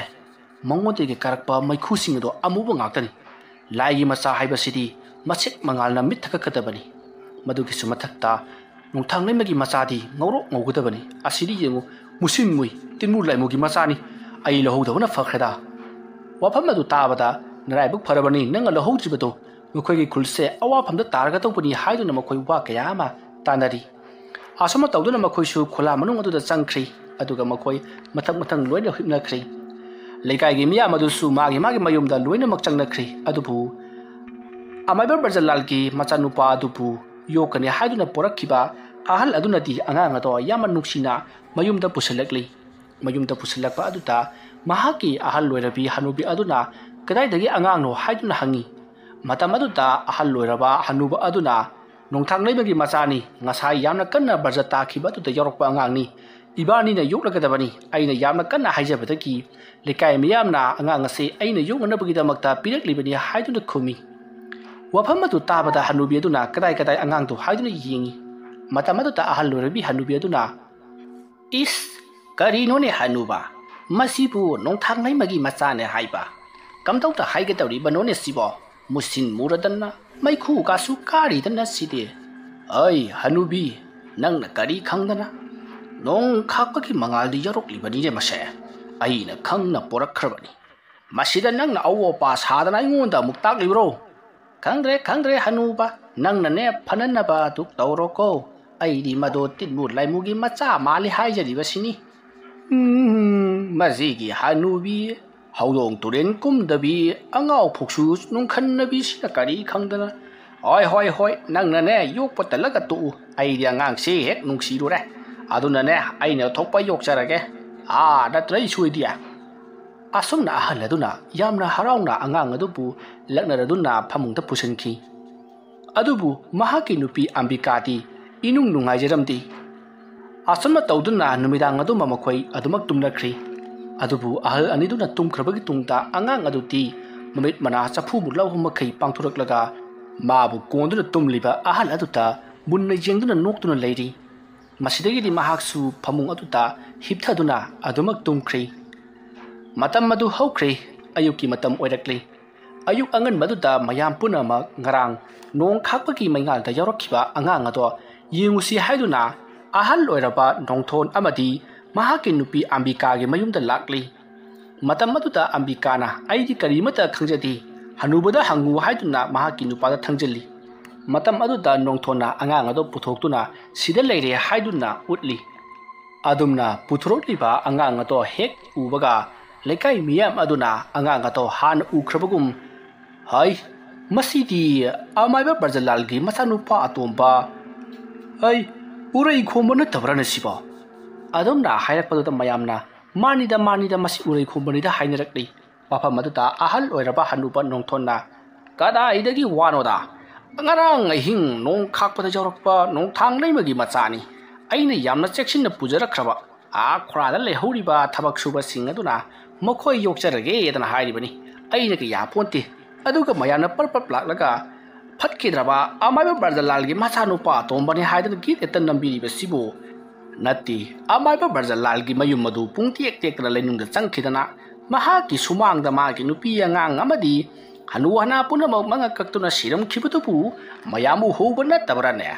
ꯃꯉꯣꯟꯗꯒꯤ ꯀꯥꯔꯛꯄ ꯃꯩꯈꯨꯁꯤꯡ ꯑꯗꯣ ꯑꯃꯨꯕ ꯉꯥꯛꯇꯅꯤ꯫ ꯂꯥꯏꯒꯤ ꯃꯆꯥ ꯍꯥꯏꯕꯁꯤꯗꯤ ꯃꯁꯦꯛ ꯃꯉꯥꯜꯅ ꯃꯤꯠ ꯊꯛꯀꯠꯀꯗꯕꯅꯤ꯫ ꯃꯗꯨꯒꯤꯁꯨ ꯃꯊꯛꯇ ꯅꯣꯡꯊꯥꯡꯂꯩꯃꯒꯤ ꯃꯆꯥꯗꯤ ꯉꯧꯔꯣꯛ ꯉꯧꯒꯗꯕꯅꯤ꯫ ꯑꯁꯤꯗꯤ ꯌꯦꯡꯉꯨ, ꯃꯨꯁꯤꯟ ꯃꯨꯏ, ꯇꯤꯟꯃꯨ ꯂꯥꯏꯃꯨꯒꯤ ꯃꯆꯥꯅꯤ꯫ ꯑꯩ ꯂꯧꯍꯧꯗꯕꯅ ꯐꯈ꯭ꯔꯦꯗ꯫ ꯋꯥꯐꯝ ꯑꯗꯨ ꯇꯥꯕꯗ, "ꯅꯔꯥꯏꯕꯛ ꯐꯔꯕꯅꯤ ꯅꯪꯅ ꯂꯧꯍꯧꯗ꯭ꯔꯤꯕꯗꯣ, ꯃꯈꯣꯏꯒꯤ ꯈꯨꯜꯁꯦ ꯑꯋꯥꯐꯝꯗ ꯇꯥꯔꯒꯗꯧꯕꯅꯤ" ꯍꯥꯏꯗꯨꯅ ꯃꯈꯣꯏ ꯋꯥ ꯀꯌꯥ ꯑꯃ ꯇꯥꯅꯔꯤ꯫ ꯑꯁꯨꯝꯅ ꯇꯧꯗꯨꯅ ꯃꯈꯣꯏꯁꯨ ꯈꯨꯂꯥ ꯃꯅꯨꯡ ꯑꯗꯨꯗ ꯆꯪꯈ꯭ꯔꯤ꯫ ꯑꯗꯨꯒ ꯃꯈꯣꯏ ꯃꯊꯪ ꯃꯊꯪ ꯂꯣꯏꯅ ꯍꯤꯞꯅꯈ꯭ꯔꯤ꯫ ꯂꯩꯀꯥꯏꯒꯤ ꯃꯤꯌꯥꯝ ꯑꯗꯨꯁꯨ ꯃꯥꯒꯤ ꯃꯥꯒꯤ ꯃꯌꯨꯝꯗ ꯂꯣꯏꯅꯃꯛ ꯆꯪꯅꯈ꯭ꯔꯤ꯫ ꯑꯗꯨꯕꯨ ꯑꯃꯥꯏꯕ ꯕ꯭ꯔꯖꯂꯥꯜꯒꯤ ꯃꯆꯥꯅꯨꯄꯥ ꯑꯗꯨꯕꯨ ꯌꯣꯛꯀꯅꯤ ꯍꯥꯏꯗꯨꯅ ꯄꯣꯔꯛꯈꯤꯕ ꯑꯍꯜ ꯑꯗꯨꯅꯗꯤ ꯑꯉꯥꯡ ꯑꯗꯣ ꯌꯥꯝꯅ ꯅꯨꯡꯁꯤꯅ ꯃꯌꯨꯝꯗ ꯄꯨꯁꯤꯜꯂꯛꯂꯤ꯫ ꯃꯌꯨꯝꯗ ꯄꯨꯁꯤꯜꯂꯛꯄ ꯑꯗꯨꯗ ꯃꯍꯥꯛꯀꯤ ꯑꯍꯜ ꯑꯣꯏꯔꯕꯤ ꯍꯅꯨꯕꯤ ꯑꯗꯨꯅ ꯀꯗꯥꯏꯗꯒꯤ ꯑꯉꯥꯡꯅꯣ ꯍꯥꯏꯗꯨꯅ ꯍꯪꯉꯤ꯫ ꯃꯇꯝ ꯑꯗꯨꯗ ꯑꯍꯜ ꯑꯣꯏꯔꯕ ꯍꯅꯨꯕ ꯑꯗꯨꯅ, "ꯅꯣꯡꯊꯥꯛ ꯂꯩꯃꯒꯤ ꯃꯆꯥꯅꯤ, ꯉꯁꯥꯏ ꯌꯥꯝꯅ ꯀꯟꯅ ꯕ꯭ꯔꯖ ꯇꯥꯈꯤꯕ ꯑꯗꯨꯗ ꯌꯥꯎꯔꯛꯄ ꯑꯉꯥꯡꯅꯤ꯫ ꯏꯕꯥꯅꯤꯅ ꯌꯣꯛꯂꯒꯗꯕꯅꯤ꯫ ꯑꯩꯅ ꯌꯥꯝꯅ ꯀꯟꯅ ꯍꯥꯏꯖꯕꯗꯒꯤ ꯂꯩꯀꯥꯏ ꯃꯤꯌꯥꯝꯅ ꯑꯉꯥꯡ ꯑꯁꯤ ꯑꯩꯅ ꯌꯣꯛꯅꯅꯕꯒꯤꯗꯃꯛꯇ ꯄꯤꯔꯛꯂꯤꯕꯅꯤ" ꯍꯥꯏꯗꯨꯅ ꯈꯨꯝꯃꯤ꯫ ꯋꯥꯐꯝ ꯑꯗꯨ ꯇꯥꯕꯗ ꯍꯅꯨꯕꯤ ꯑꯗꯨꯅ ꯀꯗꯥꯏ ꯀꯗꯥꯏ ꯑꯉꯥꯡꯗꯣ ꯍꯥꯏꯗꯨꯅ ꯌꯦꯡꯉꯤ꯫ ꯃꯇꯝ ꯑꯗꯨꯗ ꯑꯍꯜ ꯑꯣꯏꯔꯕꯤ ꯍꯅꯨꯕꯤ ꯑꯗꯨꯅ, "ꯏꯁ, ꯀꯔꯤꯅꯣꯅꯦ ꯍꯅꯨꯕ? ꯃꯁꯤꯕꯨ ꯅꯣꯡꯊꯥꯡ ꯂꯩꯃꯒꯤ ꯃꯆꯥꯅꯦ ꯍꯥꯏꯕ? ꯀꯝꯗꯧꯗ ꯍꯥꯏꯒꯗꯧꯔꯤꯕꯅꯣꯅꯦ ꯁꯤꯕꯣ? ꯃꯨꯁꯤꯟ ꯃꯨꯔꯗꯅ, ꯃꯩꯈꯨ ꯀꯥꯁꯨ ꯀꯥꯔꯤꯗꯅ ꯁꯤꯗꯤ꯫ ꯑꯩ ꯍꯅꯨꯕꯤ, ꯅꯪꯅ ꯀꯔꯤ ꯈꯪꯗꯅ? ꯅꯣꯡ ꯈꯥꯛꯄꯒꯤ ꯃꯉꯥꯜꯗꯤ ꯌꯧꯔꯛꯂꯤꯕꯅꯤꯅꯦ ꯃꯁꯦ꯫ ꯑꯩꯅ ꯈꯪꯅ ꯄꯣꯔꯛꯈ꯭ꯔꯕꯅꯤ꯫ ꯃꯁꯤꯗ ꯅꯪꯅ ꯑꯑꯣꯄꯥ ꯁꯥꯗꯅ ꯑꯩꯉꯣꯟꯗ ꯑꯃꯨꯛ ꯇꯥꯛꯂꯤꯕ꯭ꯔꯣ? ꯈꯪꯗ꯭ꯔꯦ, ꯈꯪꯗ꯭ꯔꯦ ꯍꯅꯨꯕ, ꯅꯪꯅꯅꯦ ꯐꯅꯅꯕ ꯑꯗꯨ ꯇꯧꯔꯣꯀꯣ꯫ ꯑꯩꯗꯤ ꯃꯗꯣ ꯇꯤꯟꯃꯨ ꯂꯥꯏꯃꯨꯒꯤ ꯃꯆꯥ ꯃꯥꯜꯂꯤ ꯍꯥꯏꯖꯔꯤꯕꯁꯤꯅꯤ꯫ ꯎꯝ, ꯃꯁꯤꯒꯤ ꯍꯅꯨꯕꯤ, ꯍꯧꯗꯣꯡ ꯇꯨꯔꯦꯟ ꯀꯨꯝꯗꯕꯤ, ꯑꯉꯥꯎ ꯐꯨꯛꯁꯨ ꯅꯨꯡꯈꯟꯅꯕꯤꯁꯤꯅ ꯀꯔꯤ ꯈꯪꯗꯅ꯫ ꯍꯣꯏ, ꯍꯣꯏ, ꯍꯣꯏ, ꯅꯪꯅꯅꯦ ꯌꯣꯛꯄ ꯇꯜꯂꯒ ꯇꯣꯛꯎ꯫ ꯑꯩꯗꯤ ꯑꯉꯥꯡꯁꯤ ꯍꯦꯛ ꯅꯨꯡꯁꯤꯔꯨꯔꯦ꯫ ꯑꯗꯨꯅꯅꯦ ꯑꯩꯅ ꯊꯣꯛꯄ ꯌꯣꯛꯆꯔꯒꯦ꯫ ꯑꯥ, ꯅꯠꯇ꯭ꯔ ꯏꯁꯣꯏꯗꯤ꯫ ꯑꯁꯨꯝꯅ ꯑꯍꯜ ꯑꯗꯨꯅ ꯌꯥꯝꯅ ꯍꯔꯥꯎꯅ ꯑꯉꯥꯡ ꯑꯗꯨꯕꯨ ꯂꯛꯅꯔꯗꯨꯅ ꯐꯃꯨꯡꯗ ꯄꯨꯁꯤꯟꯈꯤ꯫ ꯑꯗꯨꯕꯨ ꯃꯍꯥꯛꯀꯤ ꯅꯨꯄꯤ ꯑꯝꯕꯤꯀꯥꯗꯤ ꯏꯅꯨꯡ ꯅꯨꯡꯉꯥꯏꯖꯔꯝꯗꯦ꯫ ꯑꯁꯨꯝꯅ ꯇꯧꯗꯨꯅ ꯅꯨꯃꯤꯗꯥꯡ ꯑꯗꯨꯃ ꯃꯈꯣꯏ ꯑꯗꯨꯃꯛ ꯇꯨꯝꯅꯈ꯭ꯔꯤ꯫ ꯑꯗꯨꯕꯨ ꯑꯍꯜ ꯑꯅꯤꯗꯨꯅ ꯇꯨꯝꯈ꯭ꯔꯕꯒꯤ ꯇꯨꯡꯗ ꯑꯉꯥꯡ ꯑꯗꯨꯗꯤ ꯃꯃꯤꯠ ꯃꯅꯥ ꯆꯐꯨꯕꯨ ꯂꯧꯕ ꯃꯈꯩ ꯄꯥꯡꯊꯣꯔꯛꯂꯒ ꯃꯥꯕꯨ ꯀꯣꯟꯗꯨꯅ ꯇꯨꯝꯂꯤꯕ ꯑꯍꯜ ꯑꯗꯨꯗ ꯃꯨꯟꯅ ꯌꯦꯡꯗꯨꯅ ꯅꯣꯛꯇꯨꯅ ꯂꯩꯔꯤ꯫ ꯃꯁꯤꯗꯒꯤꯗꯤ ꯃꯍꯥꯛꯁꯨ ꯐꯃꯨꯡ ꯑꯗꯨꯗ ꯍꯤꯞꯊꯗꯨꯅ ꯑꯗꯨꯃꯛ ꯇꯨꯝꯈ꯭ꯔꯤ꯫ ꯃꯇꯝ ꯑꯗꯨ ꯍꯧꯈ꯭ꯔꯦ꯫ ꯑꯌꯨꯛꯀꯤ ꯃꯇꯝ ꯑꯣꯏꯔꯛꯂꯦ꯫ ꯑꯌꯨꯛ ꯑꯉꯟꯕꯗꯨꯗ ꯃꯌꯥꯝ ꯄꯨꯝꯅꯃꯛ ꯉꯔꯥꯡ ꯅꯣꯡ ꯈꯥꯛꯄꯒꯤ ꯃꯩꯉꯥꯜꯗ ꯌꯥꯎꯔꯛꯈꯤꯕ ꯑꯉꯥꯡ ꯑꯗꯣ ꯌꯦꯡꯉꯨꯁꯤ ꯍꯥꯏꯗꯨꯅ ꯑꯍꯜ ꯑꯣꯏꯔꯕ ꯅꯣꯡꯊꯣꯟ ꯑꯃꯗꯤ ꯃꯍꯥꯛꯀꯤ ꯅꯨꯄꯤ ꯑꯝꯕꯤꯀꯥꯒꯤ ꯃꯌꯨꯝꯗ ꯂꯥꯛꯂꯤ꯫ ꯃꯇꯝ ꯑꯗꯨꯗ ꯑꯝꯕꯤꯀꯥꯅ "ꯑꯩꯗꯤ ꯀꯔꯤꯃꯠꯇ ꯈꯪꯖꯗꯦ, ꯍꯅꯨꯕꯗ ꯍꯪꯉꯨ" ꯍꯥꯏꯗꯨꯅ ꯃꯍꯥꯛꯀꯤ ꯅꯨꯄꯥꯗ ꯊꯪꯖꯤꯜꯂꯤ꯫ ꯃꯇꯝ ꯑꯗꯨꯗ ꯅꯣꯡꯊꯣꯟꯅ ꯑꯉꯥꯡ ꯑꯗꯨ ꯄꯨꯊꯣꯛꯇꯨꯅ "ꯁꯤꯗ ꯂꯩꯔꯦ" ꯍꯥꯏꯗꯨꯅ ꯎꯠꯂꯤ꯫ ꯑꯗꯨꯝꯅ ꯄꯨꯊꯣꯔꯛꯂꯤꯕ ꯑꯉꯥꯡ ꯑꯗꯣ ꯍꯦꯛ ꯎꯕꯒ ꯂꯩꯀꯥꯏ ꯃꯤꯌꯥꯝ ꯑꯗꯨꯅ ꯑꯉꯥꯡ ꯑꯗꯣ ꯍꯥꯟꯅ ꯎꯈ꯭ꯔꯕꯒꯨꯝ, "ꯍꯩ, ꯃꯁꯤꯗꯤ ꯑꯃꯥꯏꯕ ꯕ꯭ꯔꯖꯂꯥꯜꯒꯤ ꯃꯆꯥꯅꯨꯄꯥ ꯑꯇꯣꯝꯕ, ꯍꯩ, ꯎꯔꯩ ꯈꯣꯝꯕ ꯅꯠꯇꯕ꯭ꯔꯥꯅꯦ ꯁꯤꯕꯣ?" ꯑꯗꯨꯝꯅ ꯍꯥꯏꯔꯛꯄꯗꯨꯗ ꯃꯌꯥꯝꯅ, "ꯃꯥꯅꯤꯗ, ꯃꯥꯅꯤꯗ, ꯃꯁꯤ ꯎꯔꯩ ꯈꯣꯝꯕꯅꯤꯗ" ꯍꯥꯏꯅꯔꯛꯂꯤ꯫ ꯃꯐꯝ ꯑꯗꯨꯗ ꯑꯍꯜ ꯑꯣꯏꯔꯕ ꯍꯅꯨꯕ ꯅꯣꯡꯊꯣꯟꯅ, "ꯀꯗꯥꯏꯗꯒꯤ ꯋꯥꯅꯣꯗ? ꯉꯔꯥꯡ ꯑꯍꯤꯡ ꯅꯣꯡ ꯈꯥꯛꯄꯗ ꯌꯥꯎꯔꯛꯄ ꯅꯣꯡꯊꯥꯡ ꯂꯩꯃꯒꯤ ꯃꯆꯥꯅꯤ꯫ ꯑꯩꯅ ꯌꯥꯝꯅ ꯆꯦꯛꯁꯤꯟꯅ ꯄꯨꯖꯔꯛꯈ꯭ꯔꯕ꯫ ꯑꯥ ꯈꯣꯔꯥꯗ ꯂꯩꯍꯧꯔꯤꯕ ꯊꯕꯛ ꯁꯨꯕꯁꯤꯡ ꯑꯗꯨꯅ ꯃꯈꯣꯏ ꯌꯣꯛꯆꯔꯒꯦꯗꯅ ꯍꯥꯏꯔꯤꯕꯅꯤ꯫ ꯑꯩꯅ ꯀꯌꯥ ꯄꯣꯟꯇꯦ꯫" ꯑꯗꯨꯒ ꯃꯌꯥꯝꯅ ꯄꯔꯞ ꯄꯔꯞ ꯂꯥꯛꯂꯒ ꯐꯠꯈꯤꯗ꯭ꯔꯕ ꯑꯃꯥꯏꯕ ꯕ꯭ꯔꯖꯂꯥꯜꯒꯤ ꯃꯆꯥꯅꯨꯄꯥ ꯑꯇꯣꯝꯕꯅꯤ ꯍꯥꯏꯗꯨꯅ ꯒꯤꯠ ꯍꯦꯛꯇ ꯅꯝꯕꯤꯔꯤꯕꯁꯤꯕꯨ ꯅꯠꯇꯦ꯫ ꯑꯃꯥꯏꯕ ꯕ꯭ꯔꯖꯂꯥꯜꯒꯤ ꯃꯌꯨꯝ ꯑꯗꯨ ꯄꯨꯡ ꯇꯦꯛ ꯇꯦꯛꯇꯅ ꯂꯩꯅꯨꯡꯗ ꯆꯪꯈꯤꯗꯅ ꯃꯍꯥꯛꯀꯤ ꯁꯨꯃꯥꯡꯗ ꯃꯥꯒꯤ ꯅꯨꯄꯤ ꯑꯉꯥꯡ ꯑꯃꯗꯤ ꯍꯅꯨ ꯍꯅꯥ ꯄꯨꯝꯅꯃꯛ ꯃꯉꯛ ꯀꯛꯇꯨꯅ ꯁꯤꯔꯝꯈꯤꯕꯗꯨꯕꯨ ꯃꯌꯥꯝ ꯎꯍꯧꯕ ꯅꯠꯇꯕ꯭ꯔꯥꯅꯦ?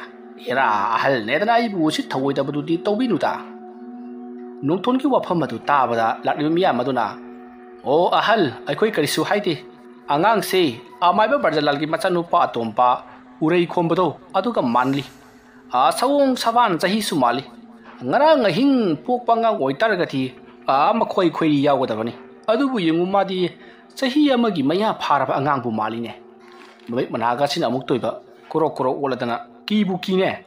ꯍꯦꯔꯥ, ꯑꯍꯜꯅꯦꯗꯅ ꯑꯩꯕꯨ ꯎꯁꯤꯠ ꯊꯑꯣꯏꯗꯕꯗꯨꯗꯤ ꯇꯧꯕꯤꯅꯨꯗ꯫ ꯅꯣꯡꯊꯣꯟꯒꯤ ꯋꯥꯐꯝ ꯑꯗꯨ ꯇꯥꯕꯗ ꯂꯥꯛꯂꯤꯕ ꯃꯤꯌꯥꯝ ꯑꯗꯨꯅ, "ꯑꯣ ꯑꯍꯜ, ꯑꯩꯈꯣꯏ ꯀꯔꯤꯁꯨ ꯍꯥꯏꯗꯦ꯫ ꯑꯉꯥꯡꯁꯦ ꯑꯃꯥꯏꯕ ꯕ꯭ꯔꯖꯂꯥꯜꯒꯤ ꯃꯆꯥꯅꯨꯄꯥ ꯑꯇꯣꯝꯕ ꯎꯔꯩ ꯈꯣꯝꯕꯗꯣ ꯑꯗꯨꯒ ꯃꯥꯟꯂꯤ꯫ ꯑꯥ, ꯁꯑꯣꯡ ꯁꯥꯕꯥꯟ ꯆꯍꯤꯁꯨ ꯃꯥꯜꯂꯤ꯫ ꯉꯔꯥꯡ ꯑꯍꯤꯡ ꯄꯣꯛꯄ ꯑꯉꯥꯡ ꯑꯣꯏꯇꯥꯔꯒꯗꯤ, ꯑꯥ, ꯃꯈꯣꯏ ꯈꯣꯏꯔꯤ ꯌꯥꯎꯒꯗꯕꯅꯤ꯫ ꯑꯗꯨꯕꯨ ꯌꯦꯡꯉꯨ, ꯃꯥꯗꯤ ꯆꯍꯤ ꯑꯃꯒꯤ ꯃꯌꯥ ꯐꯥꯔꯕ ꯑꯉꯥꯡꯕꯨ ꯃꯥꯜꯂꯤꯅꯦ꯫ ꯃꯃꯤꯠ ꯃꯅꯥꯒꯁꯤꯅ ꯑꯃꯨꯛ ꯇꯣꯏꯕ ꯀꯣꯔꯣꯛ ꯀꯣꯔꯣꯛ ꯑꯣꯠꯂꯗꯅ ꯀꯤꯕꯨ ꯀꯤꯅꯦ꯫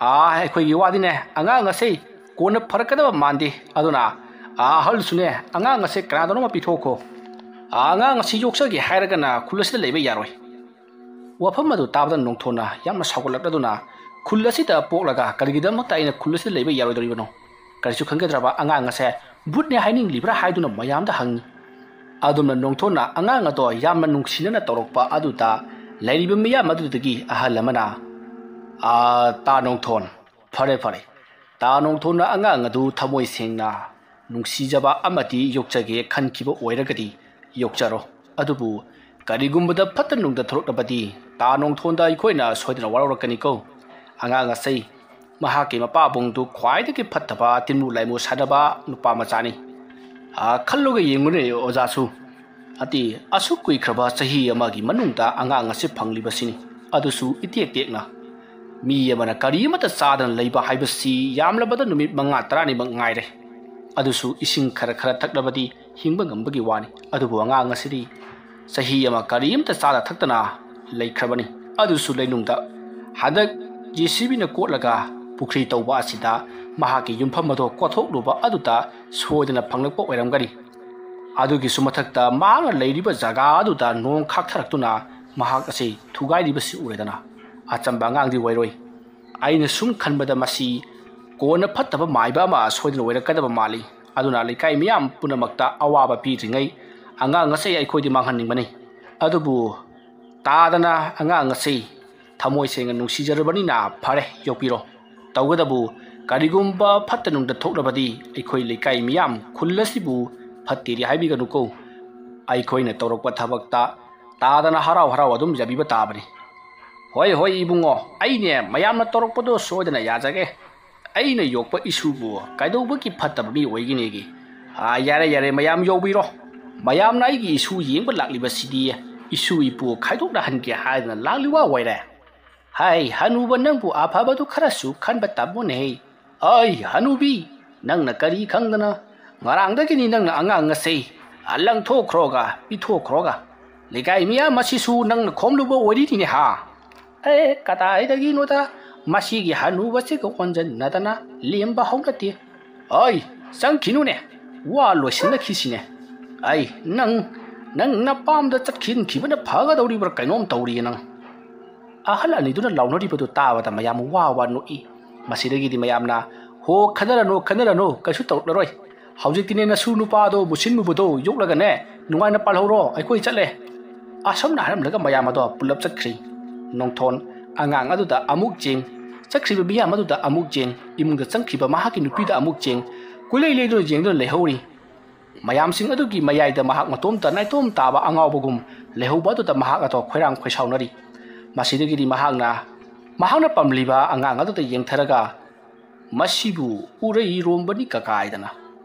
ꯑꯥ, ꯑꯩꯈꯣꯏꯒꯤ ꯋꯥꯗꯤꯅꯦ, ꯑꯉꯥꯡ ꯑꯁꯦ ꯀꯣꯟꯅ ꯐꯔꯛꯀꯗꯕ ꯃꯥꯟꯗꯦ꯫ ꯑꯗꯨꯅ, ꯑꯥ, ꯑꯍꯜꯁꯨꯅꯦ, ꯑꯉꯥꯡ ꯑꯁꯦ ꯀꯅꯥꯗꯅꯣꯃ ꯄꯤꯊꯣꯛꯈꯣ꯫ ꯑꯥ, ꯑꯉꯥꯡ ꯑꯁꯤ ꯌꯣꯛꯆꯒꯦ ꯍꯥꯏꯔꯒꯅ ꯈꯨꯜ ꯑꯁꯤꯗ ꯂꯩꯕ ꯌꯥꯔꯣꯏ꯫" ꯋꯥꯐꯝ ꯑꯗꯨ ꯇꯥꯕꯗ ꯅꯣꯡꯊꯣꯟꯅ ꯌꯥꯝꯅ ꯁꯥꯎꯒꯠꯂꯛꯂꯗꯨꯅ, "ꯈꯨꯜ ꯑꯁꯤꯗ ꯄꯣꯛꯂꯒ ꯀꯔꯤꯒꯤꯗꯃꯛꯇ ꯑꯩꯅ ꯈꯨꯜ ꯑꯁꯤꯗ ꯂꯩꯕ ꯌꯥꯔꯣꯏꯗꯧꯔꯤꯕꯅꯣ? ꯀꯔꯤꯁꯨ ꯈꯪꯖꯗ꯭ꯔꯕ ꯑꯉꯥꯡ ꯑꯁꯦ ꯚꯨꯠꯅꯦ ꯍꯥꯏꯅꯤꯡꯂꯤꯕ꯭ꯔꯥ?" ꯍꯥꯏꯗꯨꯅ ꯃꯌꯥꯝꯗ ꯍꯪꯉꯤ꯫ ꯑꯗꯨꯝꯅ ꯅꯣꯡꯊꯣꯟꯅ ꯑꯉꯥꯡ ꯑꯗꯣ ꯌꯥꯝꯅ ꯅꯨꯡꯁꯤꯅꯅ ꯇꯧꯔꯛꯄ ꯑꯗꯨꯗ ꯂꯩꯔꯤꯕ ꯃꯤꯌꯥꯝ ꯑꯗꯨꯗꯒꯤ ꯑꯍꯜ ꯑꯃꯅ, "ꯑꯥ, ꯇꯥ ꯅꯣꯡꯊꯣꯟ, ꯐꯔꯦ ꯐꯔꯦ꯫ ꯇꯥ ꯅꯣꯡꯊꯣꯟꯅ ꯑꯉꯥꯡ ꯑꯗꯨ ꯊꯃꯣꯏ ꯁꯦꯡꯅ ꯅꯨꯡꯁꯤꯖꯕ ꯑꯃꯗꯤ ꯌꯣꯛꯆꯒꯦ ꯈꯟꯈꯤꯕ ꯑꯣꯏꯔꯒꯗꯤ ꯌꯣꯛꯆꯔꯣ꯫ ꯑꯗꯨꯕꯨ ꯀꯔꯤꯒꯨꯝꯕꯗ ꯐꯠꯇ ꯅꯨꯡꯗ ꯊꯣꯛꯂꯛꯂꯕꯗꯤ ꯇꯥ ꯅꯣꯡꯊꯣꯟꯗ ꯑꯩꯈꯣꯏꯅ ꯁꯣꯏꯗꯅ ꯋꯥꯔꯧꯔꯛꯀꯅꯤꯀꯣ꯫ ꯑꯉꯥꯡ ꯑꯁꯤ ꯃꯍꯥꯛꯀꯤ ꯃꯄꯥꯕꯨꯡꯗꯨ ꯈ꯭ꯋꯥꯏꯗꯒꯤ ꯐꯠꯇꯕ ꯇꯤꯟꯃꯨ ꯂꯥꯏꯃꯨ ꯁꯥꯟꯅꯕ ꯅꯨꯄꯥ ꯃꯆꯥꯅꯤ꯫ ꯑꯥ, ꯈꯜꯂꯨꯒ ꯌꯦꯡꯉꯨꯅꯦ ꯑꯣꯖꯥꯁꯨ꯫ ꯑꯗꯤ ꯑꯁꯨꯛ ꯀꯨꯏꯈ꯭ꯔꯕ ꯆꯍꯤ ꯑꯃꯒꯤ ꯃꯅꯨꯡꯗ ꯑꯉꯥꯡ ꯑꯁꯤ ꯐꯪꯂꯤꯕꯁꯤꯅꯤ꯫ ꯑꯗꯨꯁꯨ ꯏꯇꯦꯛ ꯇꯦꯛꯅ꯫ ꯃꯤ ꯑꯃꯅ ꯀꯔꯤ ꯑꯃꯠꯇ ꯆꯥꯗꯅ ꯂꯩꯕ ꯍꯥꯏꯕꯁꯤ ꯌꯥꯝꯂꯕꯗ ꯅꯨꯃꯤꯠ ꯃꯉꯥ ꯇꯔꯥꯅꯤꯃꯛ ꯉꯥꯏꯔꯦ꯫ ꯑꯗꯨꯁꯨ ꯏꯁꯤꯡ ꯈꯔ ꯈꯔ ꯊꯛꯂꯕꯗꯤ ꯍꯤꯡꯕ ꯉꯝꯕꯒꯤ ꯋꯥꯅꯤ꯫ ꯑꯗꯨꯕꯨ ꯑꯉꯥꯡ ꯑꯁꯤꯗꯤ ꯆꯍꯤ ꯑꯃ ꯀꯔꯤꯝꯇ ꯆꯥꯗ ꯊꯛꯇꯅ ꯂꯩꯈ꯭ꯔꯕꯅꯤ꯫ ꯑꯗꯨꯁꯨ ꯂꯩꯅꯨꯡꯗ ꯍꯟꯗꯛ JCBꯅ ꯀꯣꯠꯂꯒ ꯄꯨꯈ꯭ꯔꯤ ꯇꯧꯕ ꯑꯁꯤꯗ ꯃꯍꯥꯛꯀꯤ ꯌꯨꯝꯐꯝ ꯑꯗꯣ ꯀꯣꯠꯊꯣꯛꯂꯨꯕ ꯑꯗꯨꯗ ꯁꯣꯏꯗꯅ ꯐꯪꯂꯛꯄ ꯑꯣꯏꯔꯝꯒꯅꯤ꯫ ꯑꯗꯨꯒꯤꯁꯨ ꯃꯊꯛꯇ ꯃꯍꯥꯛꯅ ꯂꯩꯔꯤꯕ ꯖꯒꯥ ꯑꯗꯨꯗ ꯅꯣꯡ ꯈꯥꯛꯊꯔꯛꯇꯨꯅ ꯃꯍꯥꯛ ꯑꯁꯤ ꯊꯨꯒꯥꯏꯔꯤꯕꯁꯤ ꯎꯔꯦꯗꯅ꯫ ꯑꯆꯝꯕ ꯑꯉꯥꯡꯗꯤ ꯑꯣꯏꯔꯣꯏ꯫ ꯑꯩꯅ ꯁꯨꯝ ꯈꯟꯕꯗ ꯃꯁꯤ ꯀꯣꯟꯅ ꯐꯠꯇꯕ ꯃꯥꯏꯕ ꯑꯃ ꯁꯣꯏꯗꯅ ꯑꯣꯏꯔꯛꯀꯗꯕ ꯃꯥꯜꯂꯤ꯫ ꯑꯗꯨꯅ ꯂꯩꯀꯥꯏ ꯃꯤꯌꯥꯝ ꯄꯨꯝꯅꯃꯛꯇ ꯑꯋꯥꯕ ꯄꯤꯗ꯭ꯔꯤꯉꯩ ꯑꯉꯥꯡ ꯑꯁꯦ ꯑꯩꯈꯣꯏꯗꯤ ꯃꯥꯡꯍꯟꯅꯤꯡꯕꯅꯤ꯫ ꯑꯗꯨꯕꯨ ꯇꯥꯗꯅ ꯑꯉꯥꯡ ꯑꯁꯤ ꯊꯃꯣꯏ ꯁꯦꯡꯅ ꯅꯨꯡꯁꯤꯖꯔꯕꯅꯤꯅ ꯐꯔꯦ, ꯌꯣꯛꯄꯤꯔꯣ꯫ ꯇꯧꯒꯗꯕꯨ ꯀꯔꯤꯒꯨꯝꯕ ꯐꯠꯇ ꯅꯨꯡꯗ ꯊꯣꯛꯂꯕꯗꯤ ꯑꯩꯈꯣꯏ ꯂꯩꯀꯥꯏ ꯃꯤꯌꯥꯝ ꯈꯨꯜ ꯑꯁꯤꯕꯨ ꯐꯠꯇꯦꯗꯤ ꯍꯥꯏꯕꯤꯒꯅꯨꯀꯣ꯫ ꯑꯩꯈꯣꯏꯅ ꯇꯧꯔꯛꯄ ꯊꯕꯛꯇ ꯇꯥꯗꯅ ꯍꯔꯥꯎ ꯍꯔꯥꯎ ꯑꯗꯨꯝ ꯌꯥꯕꯤꯕ ꯇꯥꯕꯅꯤ꯫ ꯍꯣꯏ, ꯍꯣꯏ ꯏꯕꯨꯡꯉꯣ, ꯑꯩꯅꯦ ꯃꯌꯥꯝꯅ ꯇꯧꯔꯛꯄꯗꯣ ꯁꯣꯏꯗꯅ ꯌꯥꯖꯒꯦ꯫ ꯑꯩꯅ ꯌꯣꯛꯄ ꯏꯁꯨꯕꯨ ꯀꯩꯗꯧꯕꯒꯤ ꯐꯠꯇꯕ ꯃꯤ ꯑꯣꯏꯒꯅꯤꯒꯦ? ꯑꯥ, ꯌꯥꯔꯦ, ꯌꯥꯔꯦ, ꯃꯌꯥꯝ ꯌꯧꯕꯤꯔꯣ꯫ ꯃꯌꯥꯝꯅ ꯑꯩꯒꯤ ꯏꯁꯨ ꯌꯦꯡꯕ ꯂꯥꯛꯂꯤꯕꯁꯤꯗꯤ ꯏꯁꯨ ꯏꯄꯨ ꯈꯥꯏꯗꯣꯛꯅꯍꯟꯒꯦ ꯍꯥꯏꯗꯅ ꯂꯥꯛꯂꯤꯕ ꯑꯣꯏꯔꯦ꯫ ꯍꯥꯏ, ꯍꯅꯨꯕ ꯅꯪꯕꯨ ꯑꯐꯕꯗꯨ ꯈꯔꯁꯨ ꯈꯟꯕ ꯇꯝꯃꯨꯅꯦꯍꯦ꯫ ꯑꯩ ꯍꯅꯨꯕꯤ, ꯅꯪꯅ ꯀꯔꯤ ꯈꯪꯗꯅ? ꯉꯔꯥꯡꯗꯒꯤꯅꯤ ꯅꯪꯅ ꯑꯉꯥꯡ ꯑꯁꯦ ꯂꯪꯊꯣꯛꯈ꯭ꯔꯣꯒ ꯄꯤꯊꯣꯛꯈ꯭ꯔꯣꯒ꯫ ꯂꯩꯀꯥꯏ ꯃꯤꯌꯥꯝ ꯑꯁꯤꯁꯨ ꯅꯪꯅ ꯈꯣꯝꯂꯨꯕ ꯑꯣꯏꯔꯤꯅꯤꯅꯦ ꯍꯥ? ꯑꯦ, ꯀꯗꯥꯏꯗꯒꯤꯅꯣꯗ, ꯃꯁꯤꯒꯤ ꯍꯅꯨꯕꯁꯤꯒ ꯑꯣꯟꯖꯟꯅꯗꯅ ꯂꯦꯝꯕ ꯍꯧꯅꯗꯦ꯫ ꯑꯩ, ꯆꯪꯈꯤꯅꯨꯅꯦ, ꯋꯥ ꯂꯣꯏꯁꯤꯟꯅꯈꯤꯁꯤꯅꯦ꯫ ꯑꯩ, ꯅꯪ, ꯅꯪ ꯅꯄꯥꯝꯗ ꯆꯠꯈꯤꯟꯈꯤꯕꯅ ꯐꯒꯗꯧꯔꯤꯕ꯭ꯔꯥ ꯀꯩꯅꯣꯝ ꯇꯧꯔꯤꯌꯦ ꯅꯪ꯫ ꯑꯍꯜ ꯑꯅꯤꯗꯨꯅ ꯂꯥꯎꯅꯔꯤꯕꯗꯨ ꯇꯥꯕꯗ ꯃꯌꯥꯝ ꯋꯥ ꯋꯥ ꯅꯣꯛꯏ꯫ ꯃꯁꯤꯗꯒꯤꯗꯤ ꯃꯌꯥꯝꯅ, "ꯍꯣ, ꯈꯟꯅꯔꯅꯨ, ꯈꯟꯅꯔꯅꯨ, ꯀꯩꯁꯨ ꯇꯧꯔꯛꯂꯔꯣꯏ꯫ ꯍꯧꯖꯤꯛꯇꯤꯅꯦ ꯅꯁꯨ ꯅꯨꯄꯥꯗꯣ ꯃꯨꯁꯤꯟ ꯃꯨꯕꯗꯣ ꯌꯣꯛꯂꯒꯅꯦ ꯅꯨꯡꯉꯥꯏꯅ ꯄꯥꯜꯍꯧꯔꯣ, ꯑꯩꯈꯣꯏ ꯆꯠꯂꯦ꯫" ꯑꯁꯨꯝꯅ ꯍꯥꯏꯔꯝꯂꯒ ꯃꯌꯥꯝ ꯑꯗꯣ ꯄꯨꯂꯞ ꯆꯠꯈ꯭ꯔꯤ꯫ ꯅꯣꯡꯊꯣꯟ ꯑꯉꯥꯡ ꯑꯗꯨꯗ ꯑꯃꯨꯛ ꯌꯦꯡ, ꯆꯠꯈ꯭ꯔꯤꯕ ꯃꯤꯌꯥꯝ ꯑꯗꯨꯗ ꯑꯃꯨꯛ ꯌꯦꯡ, ꯏꯃꯨꯡꯗ ꯆꯪꯈꯤꯕ ꯃꯍꯥꯛꯀꯤ ꯅꯨꯄꯤꯗ ꯑꯃꯨꯛ ꯌꯦꯡ, ꯀꯨꯂꯩ ꯂꯩꯗꯨꯅ ꯌꯦꯡꯗꯨꯅ ꯂꯩꯍꯧꯔꯤ꯫ ꯃꯌꯥꯝꯁꯤꯡ ꯑꯗꯨꯒꯤ ꯃꯌꯥꯏꯗ ꯃꯍꯥꯛ ꯃꯇꯣꯝꯇ ꯅꯥꯏꯇꯣꯝ ꯇꯥꯕ ꯑꯉꯥꯎꯕꯒꯨꯝ ꯂꯩꯍꯧꯕ ꯑꯗꯨꯗ ꯃꯍꯥꯛ ꯑꯗꯣ ꯈꯣꯏꯔꯥꯡ ꯈꯣꯏꯁꯥꯎꯅꯔꯤ꯫ ꯃꯁꯤꯗꯒꯤꯗꯤ ꯃꯍꯥꯛꯅ, ꯃꯍꯥꯛꯅ ꯄꯝꯂꯤꯕ ꯑꯉꯥꯡ ꯑꯗꯨꯗ ꯌꯦꯡꯊꯔꯒ, "ꯃꯁꯤꯕꯨ ꯎꯔꯩꯔꯣꯝꯕꯅꯤ ꯀꯀꯥꯏꯗꯅ꯫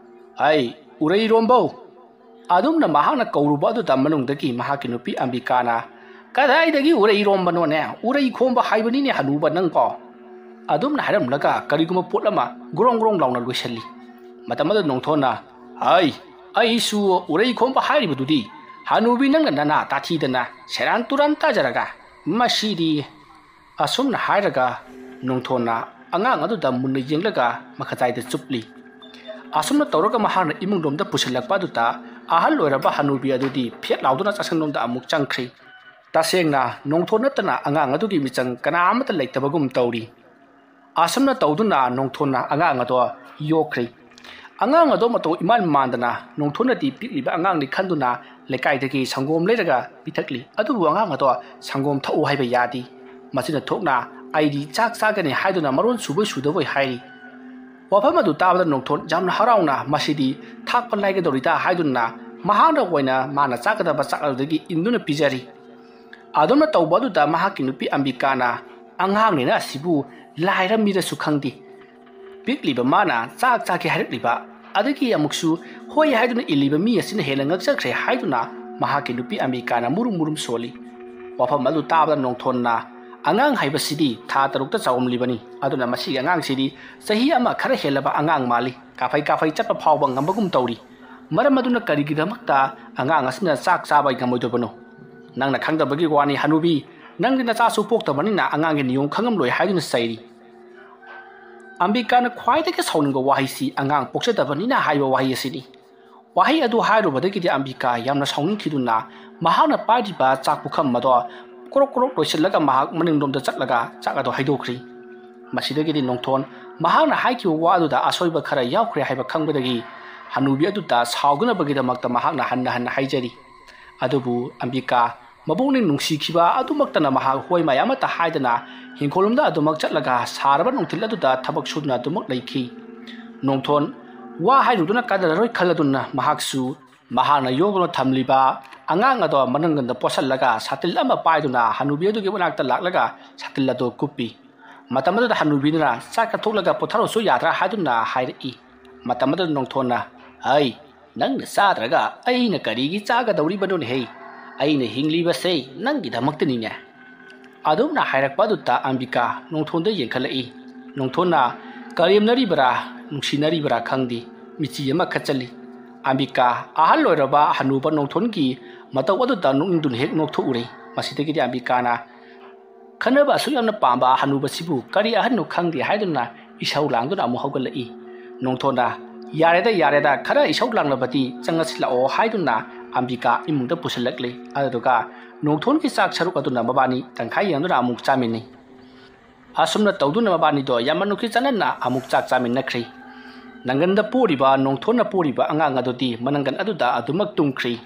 ꯍꯩ, "ꯎꯔꯩꯔꯣꯝꯕꯧ!" ꯑꯗꯨꯝꯅ ꯃꯍꯥꯛꯅ ꯀꯧꯔꯨꯕ ꯑꯗꯨꯗ ꯃꯅꯨꯡꯗꯒꯤ ꯃꯍꯥꯛꯀꯤ ꯅꯨꯄꯤ ꯑꯝꯕꯤꯀꯥꯅ, "ꯀꯗꯥꯏꯗꯒꯤ ꯎꯔꯩꯔꯣꯝꯕꯅꯣꯅꯦ? ꯎꯔꯩ ꯈꯣꯝꯕ ꯍꯥꯏꯕꯅꯤꯅꯦ ꯍꯅꯨꯕ ꯅꯪꯀꯣ!" ꯑꯗꯨꯝꯅ ꯍꯥꯏꯔꯝꯂꯒ ꯀꯔꯤꯒꯨꯝꯕ ꯄꯣꯠ ꯑꯃ ꯒ꯭ꯔꯣꯡ ꯒ꯭ꯔꯣꯡ ꯂꯥꯎꯅ ꯂꯣꯏꯁꯤꯜꯂꯤ꯫ ꯃꯇꯝ ꯑꯗꯨꯗ ꯅꯣꯡꯊꯣꯟꯅ, "ꯍꯩ, ꯑꯩꯁꯨ ꯎꯔꯩ ꯈꯣꯝꯕ ꯍꯥꯏꯔꯤꯕꯗꯨꯗꯤ ꯍꯅꯨꯕꯤ ꯅꯪꯅ ꯅꯅꯥ ꯇꯥꯊꯤꯗꯅ ꯁꯦꯔꯥꯟ ꯇꯨꯔꯥꯟ ꯇꯥꯖꯔꯒ ꯃꯁꯤꯗꯤ!" ꯑꯁꯨꯝꯅ ꯍꯥꯏꯔꯒ ꯅꯣꯡꯊꯣꯟꯅ ꯑꯉꯥꯡ ꯑꯗꯨꯗ ꯃꯨꯟꯅ ꯌꯦꯡꯂꯒ ꯃꯈꯖꯥꯏꯗ ꯆꯨꯞꯂꯤ꯫ ꯑꯁꯨꯝꯅ ꯇꯧꯔꯒ ꯃꯍꯥꯛꯅ ꯏꯃꯨꯡꯂꯣꯝꯗ ꯄꯨꯁꯤꯜꯂꯛꯄ ꯑꯗꯨꯗ ꯑꯍꯜ ꯑꯣꯏꯔꯕ ꯍꯅꯨꯕꯤ ꯑꯗꯨꯗꯤ ꯐꯦꯠ ꯂꯥꯎꯗꯨꯅ ꯆꯥꯛꯁꯪꯂꯣꯝꯗ ꯑꯃꯨꯛ ꯆꯪꯈ꯭ꯔꯤ꯫ ꯇꯁꯦꯡꯅ ꯅꯣꯡꯊꯣꯟ ꯅꯠꯇꯅ ꯑꯉꯥꯡ ꯑꯗꯨꯒꯤ ꯃꯤꯆꯪ ꯀꯅꯥ ꯑꯃꯠꯇ ꯂꯩꯇꯕꯒꯨꯝ ꯇꯧꯔꯤ꯫ ꯑꯁꯨꯝꯅ ꯇꯧꯗꯨꯅ ꯅꯣꯡꯊꯣꯟꯅ ꯑꯉꯥꯡ ꯑꯗꯣ ꯌꯣꯛꯈ꯭ꯔꯤ꯫ ꯑꯉꯥꯡ ꯑꯗꯣ ꯃꯇꯧ ꯏꯃꯥꯟ ꯃꯥꯟꯗꯅ ꯅꯣꯡꯊꯣꯟꯅꯗꯤ ꯄꯤꯛꯂꯤꯕ ꯑꯉꯥꯡꯅꯤ ꯈꯟꯗꯨꯅ ꯂꯩꯀꯥꯏꯗꯒꯤ ꯁꯪꯒꯣꯝ ꯂꯩꯔꯒ ꯄꯤꯊꯛꯂꯤ꯫ ꯑꯗꯨꯕꯨ ꯑꯉꯥꯡ ꯑꯗꯣ ꯁꯪꯒꯣꯝ ꯊꯛꯎ ꯍꯥꯏꯕ ꯌꯥꯗꯦ꯫ ꯃꯁꯤꯅ ꯊꯣꯛꯅ "ꯑꯩꯗꯤ ꯆꯥꯛ ꯆꯥꯒꯅꯤ" ꯍꯥꯏꯗꯨꯅ ꯃꯔꯣꯟ ꯁꯨꯕꯣꯏ ꯁꯨꯗꯕꯣꯏ ꯍꯥꯏꯔꯤ꯫ ꯋꯥꯐꯝ ꯑꯗꯨ ꯇꯥꯕꯗ ꯅꯣꯡꯊꯣꯟ ꯌꯥꯝꯅ ꯍꯔꯥꯎꯅ ꯃꯁꯤꯗꯤ ꯊꯥꯛꯄ ꯂꯥꯏꯒꯗꯧꯔꯤꯗ ꯍꯥꯏꯗꯨꯅ ꯃꯍꯥꯛꯅ ꯑꯣꯏꯅ ꯃꯥꯅ ꯆꯥꯒꯗꯕ ꯆꯥꯛ ꯑꯗꯨꯗꯒꯤ ꯏꯟꯗꯨꯅ ꯄꯤꯖꯔꯤ꯫ ꯑꯗꯨꯝꯅ ꯇꯧꯕ ꯑꯗꯨꯗ ꯃꯍꯥꯛꯀꯤ ꯅꯨꯄꯤ ꯑꯝꯕꯤꯀꯥꯅ, "ꯑꯉꯥꯡꯅꯤꯅ ꯑꯁꯤꯕꯨ ꯂꯥꯏꯔ ꯃꯤꯔꯁꯨ ꯈꯪꯗꯦ꯫ ꯄꯤꯛꯂꯤꯕ ꯃꯥꯅ ꯆꯥꯛ ꯆꯥꯒꯦ ꯍꯥꯏꯔꯛꯂꯤꯕ, ꯑꯗꯒꯤ ꯑꯃꯨꯛꯁꯨ ꯍꯣꯏ ꯍꯥꯏꯗꯨꯅ ꯏꯜꯂꯤꯕ ꯃꯤ ꯑꯁꯤꯅ ꯍꯦꯟꯅ ꯉꯛꯆꯈ꯭ꯔꯦ" ꯍꯥꯏꯗꯨꯅ ꯃꯍꯥꯛꯀꯤ ꯅꯨꯄꯤ ꯑꯝꯕꯤꯀꯥꯅ ꯃꯨꯔꯨꯝ ꯃꯨꯔꯨꯝ ꯁꯣꯜꯂꯤ꯫ ꯋꯥꯐꯝ ꯑꯗꯨ ꯇꯥꯕꯗ ꯅꯣꯡꯊꯣꯟꯅ, "ꯑꯉꯥꯡ ꯍꯥꯏꯕꯁꯤꯗꯤ ꯊꯥ ꯇꯔꯨꯛꯇ ꯆꯥꯎꯔꯝꯂꯤꯕꯅꯤ꯫ ꯑꯗꯨꯅ ꯃꯁꯤꯒꯤ ꯑꯉꯥꯡꯁꯤꯗꯤ ꯆꯍꯤ ꯑꯃ ꯈꯔ ꯍꯦꯜꯂꯕ ꯑꯉꯥꯡ ꯃꯥꯜꯂꯤ꯫ ꯀꯥꯐꯩ ꯀꯥꯐꯩ ꯆꯠꯄ ꯐꯥꯎꯕ ꯉꯝꯕꯒꯨꯝ ꯇꯧꯔꯤ꯫ ꯃꯔꯝ ꯑꯗꯨꯅ ꯀꯔꯤꯒꯤꯗꯃꯛꯇ ꯑꯉꯥꯡ ꯑꯁꯤꯅ ꯆꯥꯛ ꯆꯥꯕ ꯉꯝꯃꯣꯏꯗꯕꯅꯣ? ꯅꯪꯅ ꯈꯪꯗꯕꯒꯤ ꯋꯥꯅꯤ ꯍꯅꯨꯕꯤ, ꯅꯪꯗꯤ ꯅꯆꯥꯁꯨ ꯄꯣꯛꯇꯕꯅꯤꯅ ꯑꯉꯥꯡꯒꯤ ꯅꯤꯌꯣꯝ ꯈꯪꯉꯝꯂꯣꯏ" ꯍꯥꯏꯗꯨꯅ ꯆꯩꯔꯤ꯫ ꯑꯝꯕꯤꯀꯥꯅ ꯈ꯭ꯋꯥꯏꯗꯒꯤ ꯁꯥꯎꯅꯤꯡꯕ ꯋꯥꯍꯩꯁꯤ "ꯑꯉꯥꯡ ꯄꯣꯛꯆꯗꯕꯅꯤꯅ" ꯍꯥꯏꯕ ꯋꯥꯍꯩ ꯑꯁꯤꯅꯤ꯫ ꯋꯥꯍꯩ ꯑꯗꯨ ꯍꯥꯏꯔꯨꯕꯗꯒꯤꯗꯤ ꯑꯝꯕꯤꯀꯥ ꯌꯥꯝꯅ ꯁꯥꯎꯅꯤꯡꯈꯤꯗꯨꯅ ꯃꯍꯥꯛꯅ ꯄꯥꯏꯔꯤꯕ ꯆꯥꯛ ꯄꯨꯈꯝ ꯑꯗꯣ ꯀ꯭ꯔꯣꯛ ꯀ꯭ꯔꯣꯛ ꯂꯣꯏꯁꯤꯜꯂꯒ ꯃꯍꯥꯛ ꯃꯅꯤꯡꯂꯣꯝꯗ ꯆꯠꯂꯒ ꯆꯥꯛ ꯑꯗꯣ ꯍꯩꯗꯣꯛꯈ꯭ꯔꯤ꯫ ꯃꯁꯤꯗꯒꯤꯗꯤ ꯅꯣꯡꯊꯣꯟ ꯃꯍꯥꯛꯅ ꯍꯥꯏꯈꯤꯕ ꯋꯥ ꯑꯗꯨꯗ ꯑꯁꯣꯏꯕ ꯈꯔ ꯌꯥꯎꯈ꯭ꯔꯦ ꯍꯥꯏꯕ ꯈꯪꯕꯗꯒꯤ ꯍꯅꯨꯕꯤ ꯑꯗꯨꯗ ꯁꯥꯎꯗꯅꯕꯒꯤꯗꯃꯛꯇ ꯃꯍꯥꯛꯅ ꯍꯟꯅ ꯍꯟꯅ ꯍꯥꯏꯖꯔꯤ꯫ ꯑꯗꯨꯕꯨ ꯑꯝꯕꯤꯀꯥ ꯃꯄꯨꯛꯅꯤꯡ ꯅꯨꯡꯁꯤꯈꯤꯕ ꯑꯗꯨꯃꯛꯇꯅ ꯃꯍꯥꯛ ꯍꯣꯏ ꯃꯥꯏ ꯑꯃꯠꯇ ꯍꯥꯏꯗꯅ ꯏꯪꯈꯣꯜꯂꯣꯝꯗ ꯑꯗꯨꯃꯛ ꯆꯠꯂꯒ ꯁꯥꯔꯕ ꯅꯨꯡꯊꯤꯜ ꯑꯗꯨꯗ ꯊꯕꯛ ꯁꯨꯗꯨꯅ ꯑꯗꯨꯃꯛ ꯂꯩꯈꯤ꯫ ꯅꯣꯡꯊꯣꯟ ꯋꯥ ꯍꯥꯏꯔꯨꯗꯨꯅ ꯀꯥꯟꯅꯔꯔꯣꯏ ꯈꯜꯂꯗꯨꯅ ꯃꯍꯥꯛꯁꯨ ꯃꯍꯥꯛꯅ ꯌꯣꯛꯗꯨꯅ ꯊꯝꯂꯤꯕ ꯑꯉꯥꯡ ꯑꯗꯣ ꯃꯅꯪꯒꯟꯗ ꯄꯣꯠꯁꯤꯜꯂꯒ ꯁꯥꯇꯤꯜ ꯑꯃ ꯄꯥꯏꯗꯨꯅ ꯍꯅꯨꯕꯤ ꯑꯗꯨꯒꯤ ꯃꯅꯥꯛꯇ ꯂꯥꯛꯂꯒ ꯁꯥꯇꯤꯜ ꯑꯗꯨ ꯀꯨꯞꯄꯤ꯫ ꯃꯇꯝ ꯑꯗꯨꯗ ꯍꯅꯨꯕꯤꯗꯨꯅ, "ꯆꯥꯛ ꯀꯠꯊꯣꯛꯂꯒ ꯄꯣꯊꯥꯔꯁꯨ ꯌꯥꯗ꯭ꯔꯥ?" ꯍꯥꯏꯗꯨꯅ ꯍꯥꯏꯔꯛꯏ꯫ ꯃꯇꯝ ꯑꯗꯨꯗ ꯅꯣꯡꯊꯣꯟꯅ, "ꯍꯩ, "ꯅꯪꯅ ꯆꯥꯗ꯭ꯔꯒ ꯑꯩꯅ ꯀꯔꯤꯒꯤ ꯆꯥꯒꯗꯧꯔꯤꯕꯅꯣꯅꯦꯍꯦ? ꯑꯩꯅ ꯍꯤꯡꯂꯤꯕꯁꯦ ꯅꯪꯒꯤꯗꯃꯛꯇꯅꯤꯅꯦ"꯫ ꯑꯗꯨꯝꯅ ꯍꯥꯏꯔꯛꯄ ꯑꯗꯨꯗ ꯑꯝꯕꯤꯀꯥ ꯅꯣꯡꯊꯣꯟꯗ ꯌꯦꯡꯈꯠꯂꯛꯏ꯫ ꯅꯣꯡꯊꯣꯟꯅ ꯀꯔꯦꯝꯅꯔꯤꯕꯔꯥ, ꯅꯨꯡꯁꯤꯅꯔꯤꯕꯔꯥ ꯈꯪꯗꯦ, ꯃꯤꯆꯤ ꯑꯃ ꯈꯠꯆꯜꯂꯤ꯫ ꯑꯝꯕꯤꯀꯥ ꯑꯍꯜ ꯑꯣꯏꯔꯕ ꯍꯅꯨꯕ ꯅꯣꯡꯊꯣꯟꯒꯤ ꯃꯇꯧ ꯑꯗꯨꯗ ꯅꯣꯛꯅꯤꯡꯗꯨꯅ ꯍꯦꯛ ꯅꯣꯛꯊꯣꯛꯎꯔꯦ꯫ ꯃꯁꯤꯗꯒꯤꯗꯤ ꯑꯝꯕꯤꯀꯥꯅ ꯈꯟꯅꯕ ꯑꯁꯨꯛ ꯌꯥꯝꯅ ꯄꯥꯝꯕ ꯍꯅꯨꯕꯁꯤꯕꯨ ꯀꯔꯤ ꯑꯍꯟꯅꯣ ꯈꯪꯗꯦ ꯍꯥꯏꯗꯨꯅ ꯏꯁꯧ ꯂꯥꯡꯗꯨꯅ ꯑꯃꯨꯛ ꯍꯧꯒꯠꯂꯛꯏ꯫ ꯅꯣꯡꯊꯣꯟꯅ, "ꯌꯥꯔꯦꯗ, ꯌꯥꯔꯦꯗ, ꯈꯔ ꯏꯁꯧ ꯂꯥꯡꯂꯕꯗꯤ ꯆꯪꯉꯁꯤ ꯂꯥꯛꯑꯣ" ꯍꯥꯏꯗꯨꯅ ꯑꯝꯕꯤꯀꯥ ꯏꯃꯨꯡꯗ ꯄꯨꯁꯤꯜꯂꯛꯂꯦ꯫ ꯑꯗꯨꯗꯨꯒ ꯅꯣꯡꯊꯣꯟꯒꯤ ꯆꯥꯛ ꯁꯔꯨꯛ ꯑꯗꯨꯅ ꯃꯕꯥꯅꯤ ꯇꯪꯈꯥꯏ ꯌꯦꯟꯗꯨꯅ ꯑꯃꯨꯛ ꯆꯥꯃꯤꯟꯅꯩ꯫ ꯑꯁꯨꯝꯅ ꯇꯧꯗꯨꯅ ꯃꯕꯥꯅꯤꯗꯣ ꯌꯥꯝꯃꯟ ꯅꯨꯡꯁꯤ ꯆꯥꯟꯅꯅ ꯑꯃꯨꯛ ꯆꯥꯛ ꯆꯥꯃꯤꯟꯅꯈ꯭ꯔꯦ꯫ ꯅꯪꯒꯟꯗ ꯄꯣꯔꯤꯕ, ꯅꯣꯡꯊꯣꯟꯅ ꯄꯣꯔꯤꯕ ꯑꯉꯥꯡ ꯑꯗꯨꯗꯤ ꯃꯅꯪꯒꯟ ꯑꯗꯨꯗ ꯑꯗꯨꯃꯛ ꯇꯨꯝꯈ꯭ꯔꯦ꯫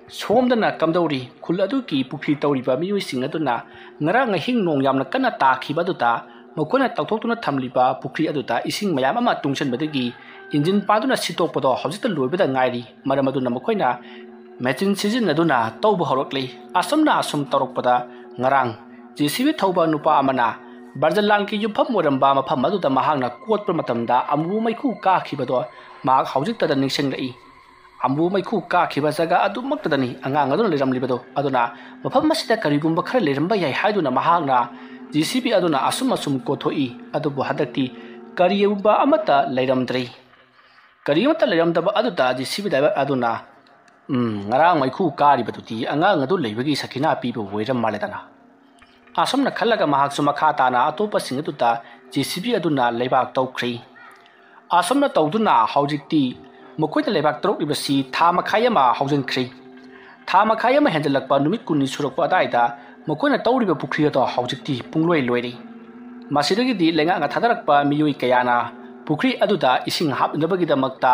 ꯁꯣꯝꯗꯅ ꯀꯝꯗꯧꯔꯤ? ꯈꯨꯜ ꯑꯗꯨꯒꯤ ꯄꯨꯈ꯭ꯔꯤ ꯇꯧꯔꯤꯕ ꯃꯤꯑꯣꯏꯁꯤꯡ ꯑꯗꯨꯅ ꯉꯔꯥꯡ ꯑꯍꯤꯡ ꯅꯣꯡ ꯌꯥꯝꯅ ꯀꯟꯅ ꯇꯥꯈꯤꯕ ꯑꯗꯨꯗ ꯃꯈꯣꯏꯅ ꯇꯧꯊꯣꯛꯇꯨꯅ ꯊꯝꯂꯤꯕ ꯄꯨꯈ꯭ꯔꯤ ꯑꯗꯨꯗ ꯏꯁꯤꯡ ꯃꯌꯥꯝ ꯑꯃ ꯇꯨꯡꯁꯤꯟꯕꯗꯒꯤ ꯏꯟꯖꯤꯟ ꯄꯥꯟꯗꯨꯅ ꯁꯤꯠꯇꯣꯛꯄꯗꯣ ꯍꯧꯖꯤꯛꯇ ꯂꯣꯏꯕꯗ ꯉꯥꯏꯔꯤ꯫ ꯃꯔꯝ ꯑꯗꯨꯅ ꯃꯈꯣꯏꯅ ꯃꯦꯆꯤꯟ ꯁꯤꯖꯤꯟꯅꯗꯨꯅ ꯇꯧꯕ ꯍꯧꯔꯛꯂꯤ꯫ ꯑꯁꯨꯝꯅ ꯑꯁꯨꯝ ꯇꯧꯔꯛꯄꯗ ꯉꯔꯥꯡ ꯖꯦ ꯁꯤ ꯕꯤ ꯊꯧꯕ ꯅꯨꯄꯥ ꯑꯃꯅ ꯕꯔꯖꯂꯥꯟꯒꯤ ꯌꯨꯝꯐꯝ ꯑꯣꯏꯔꯝꯕ ꯃꯐꯝ ꯑꯗꯨꯗ ꯃꯍꯥꯛꯅ ꯀꯣꯠꯄ ꯃꯇꯝꯗ ꯑꯃꯨꯕ ꯃꯩꯈꯨ ꯀꯥꯈꯤꯕꯗꯣ ꯃꯍꯥꯛ ꯍꯧꯖꯤꯛꯇꯗ ꯅꯤꯡꯁꯤꯡꯂꯛꯏ꯫ ꯑꯃꯨꯕ ꯃꯩꯈꯨ ꯀꯥꯈꯤꯕ ꯖꯒꯥ ꯑꯗꯨꯃꯛꯇꯗꯅꯤ ꯑꯉꯥꯡ ꯑꯗꯨꯅ ꯂꯩꯔꯝꯂꯤꯕꯗꯣ꯫ ꯑꯗꯨꯅ ꯃꯐꯝ ꯑꯁꯤꯗ ꯀꯔꯤꯒꯨꯝꯕ ꯈꯔ ꯂꯩꯔꯝꯕ ꯌꯥꯏ ꯍꯥꯏꯗꯨꯅ ꯃꯍꯥꯛꯅ ꯖꯦ ꯁꯤ ꯕꯤ ꯑꯗꯨꯅ ꯑꯁꯨꯝ ꯑꯁꯨꯝ ꯀꯣꯠꯊꯣꯛꯏ꯫ ꯑꯗꯨꯕꯨ ꯍꯟꯗꯛꯇꯤ ꯀꯔꯤꯒꯨꯝꯕ ꯑꯃꯠꯇ ꯂꯩꯔꯝꯗ꯭ꯔꯦ꯫ ꯀꯔꯤꯃꯠꯇ ꯂꯩꯔꯝꯗꯕ ꯑꯗꯨꯗ ꯖꯦ ꯁꯤ ꯕꯤ ꯗ꯭ꯔꯥꯏꯚꯔ ꯑꯗꯨꯅ, "ꯎꯝ, ꯉꯔꯥꯡ ꯃꯩꯈꯨ ꯀꯥꯔꯤꯕꯗꯨꯗꯤ ꯑꯉꯥꯡ ꯑꯗꯨ ꯂꯩꯕꯒꯤ ꯁꯈꯤꯅꯥ ꯄꯤꯕ ꯑꯣꯏꯔ ꯃꯥꯜꯂꯦꯗꯅ"꯫ ꯑꯁꯨꯝꯅ ꯈꯜꯂꯒ ꯃꯍꯥꯛꯁꯨ ꯃꯈꯥ ꯇꯥꯅ ꯑꯇꯣꯞꯄꯁꯤꯡ ꯑꯗꯨꯗ ꯖꯦ ꯁꯤ ꯕꯤ ꯑꯗꯨꯅ ꯂꯩꯕꯥꯛ ꯇꯧꯈ꯭ꯔꯦ꯫ ꯑꯁꯨꯝꯅ ꯇꯧꯗꯨꯅ ꯍꯧꯖꯤꯛꯇꯤ ꯃꯈꯣꯏꯅ ꯂꯩꯕꯥꯛ ꯇꯧꯔꯛꯂꯤꯕꯁꯤ ꯊꯥ ꯃꯈꯥꯏ ꯑꯃ ꯍꯧꯖꯤꯟꯈ꯭ꯔꯦ꯫ ꯊꯥ ꯃꯈꯥꯏ ꯑꯃ ꯍꯦꯟꯖꯜꯂꯛꯄ ꯅꯨꯃꯤꯠ ꯀꯨꯟꯅꯤ ꯁꯨꯔꯛꯄ ꯑꯗꯨꯋꯥꯏꯗ ꯃꯈꯣꯏꯅ ꯇꯧꯔꯤꯕ ꯄꯨꯈ꯭ꯔꯤ ꯑꯗꯣ ꯍꯧꯖꯤꯛꯇꯤ ꯄꯨꯡꯂꯣꯏ ꯂꯣꯏꯔꯦ꯫ ꯃꯁꯤꯗꯒꯤꯗꯤ ꯂꯩꯉꯥꯛꯅ ꯊꯥꯗꯔꯛꯄ ꯃꯤꯑꯣꯏ ꯀꯌꯥꯅ ꯄꯨꯈ꯭ꯔꯤ ꯑꯗꯨꯗ ꯏꯁꯤꯡ ꯍꯥꯞꯅꯕꯒꯤꯗꯃꯛꯇ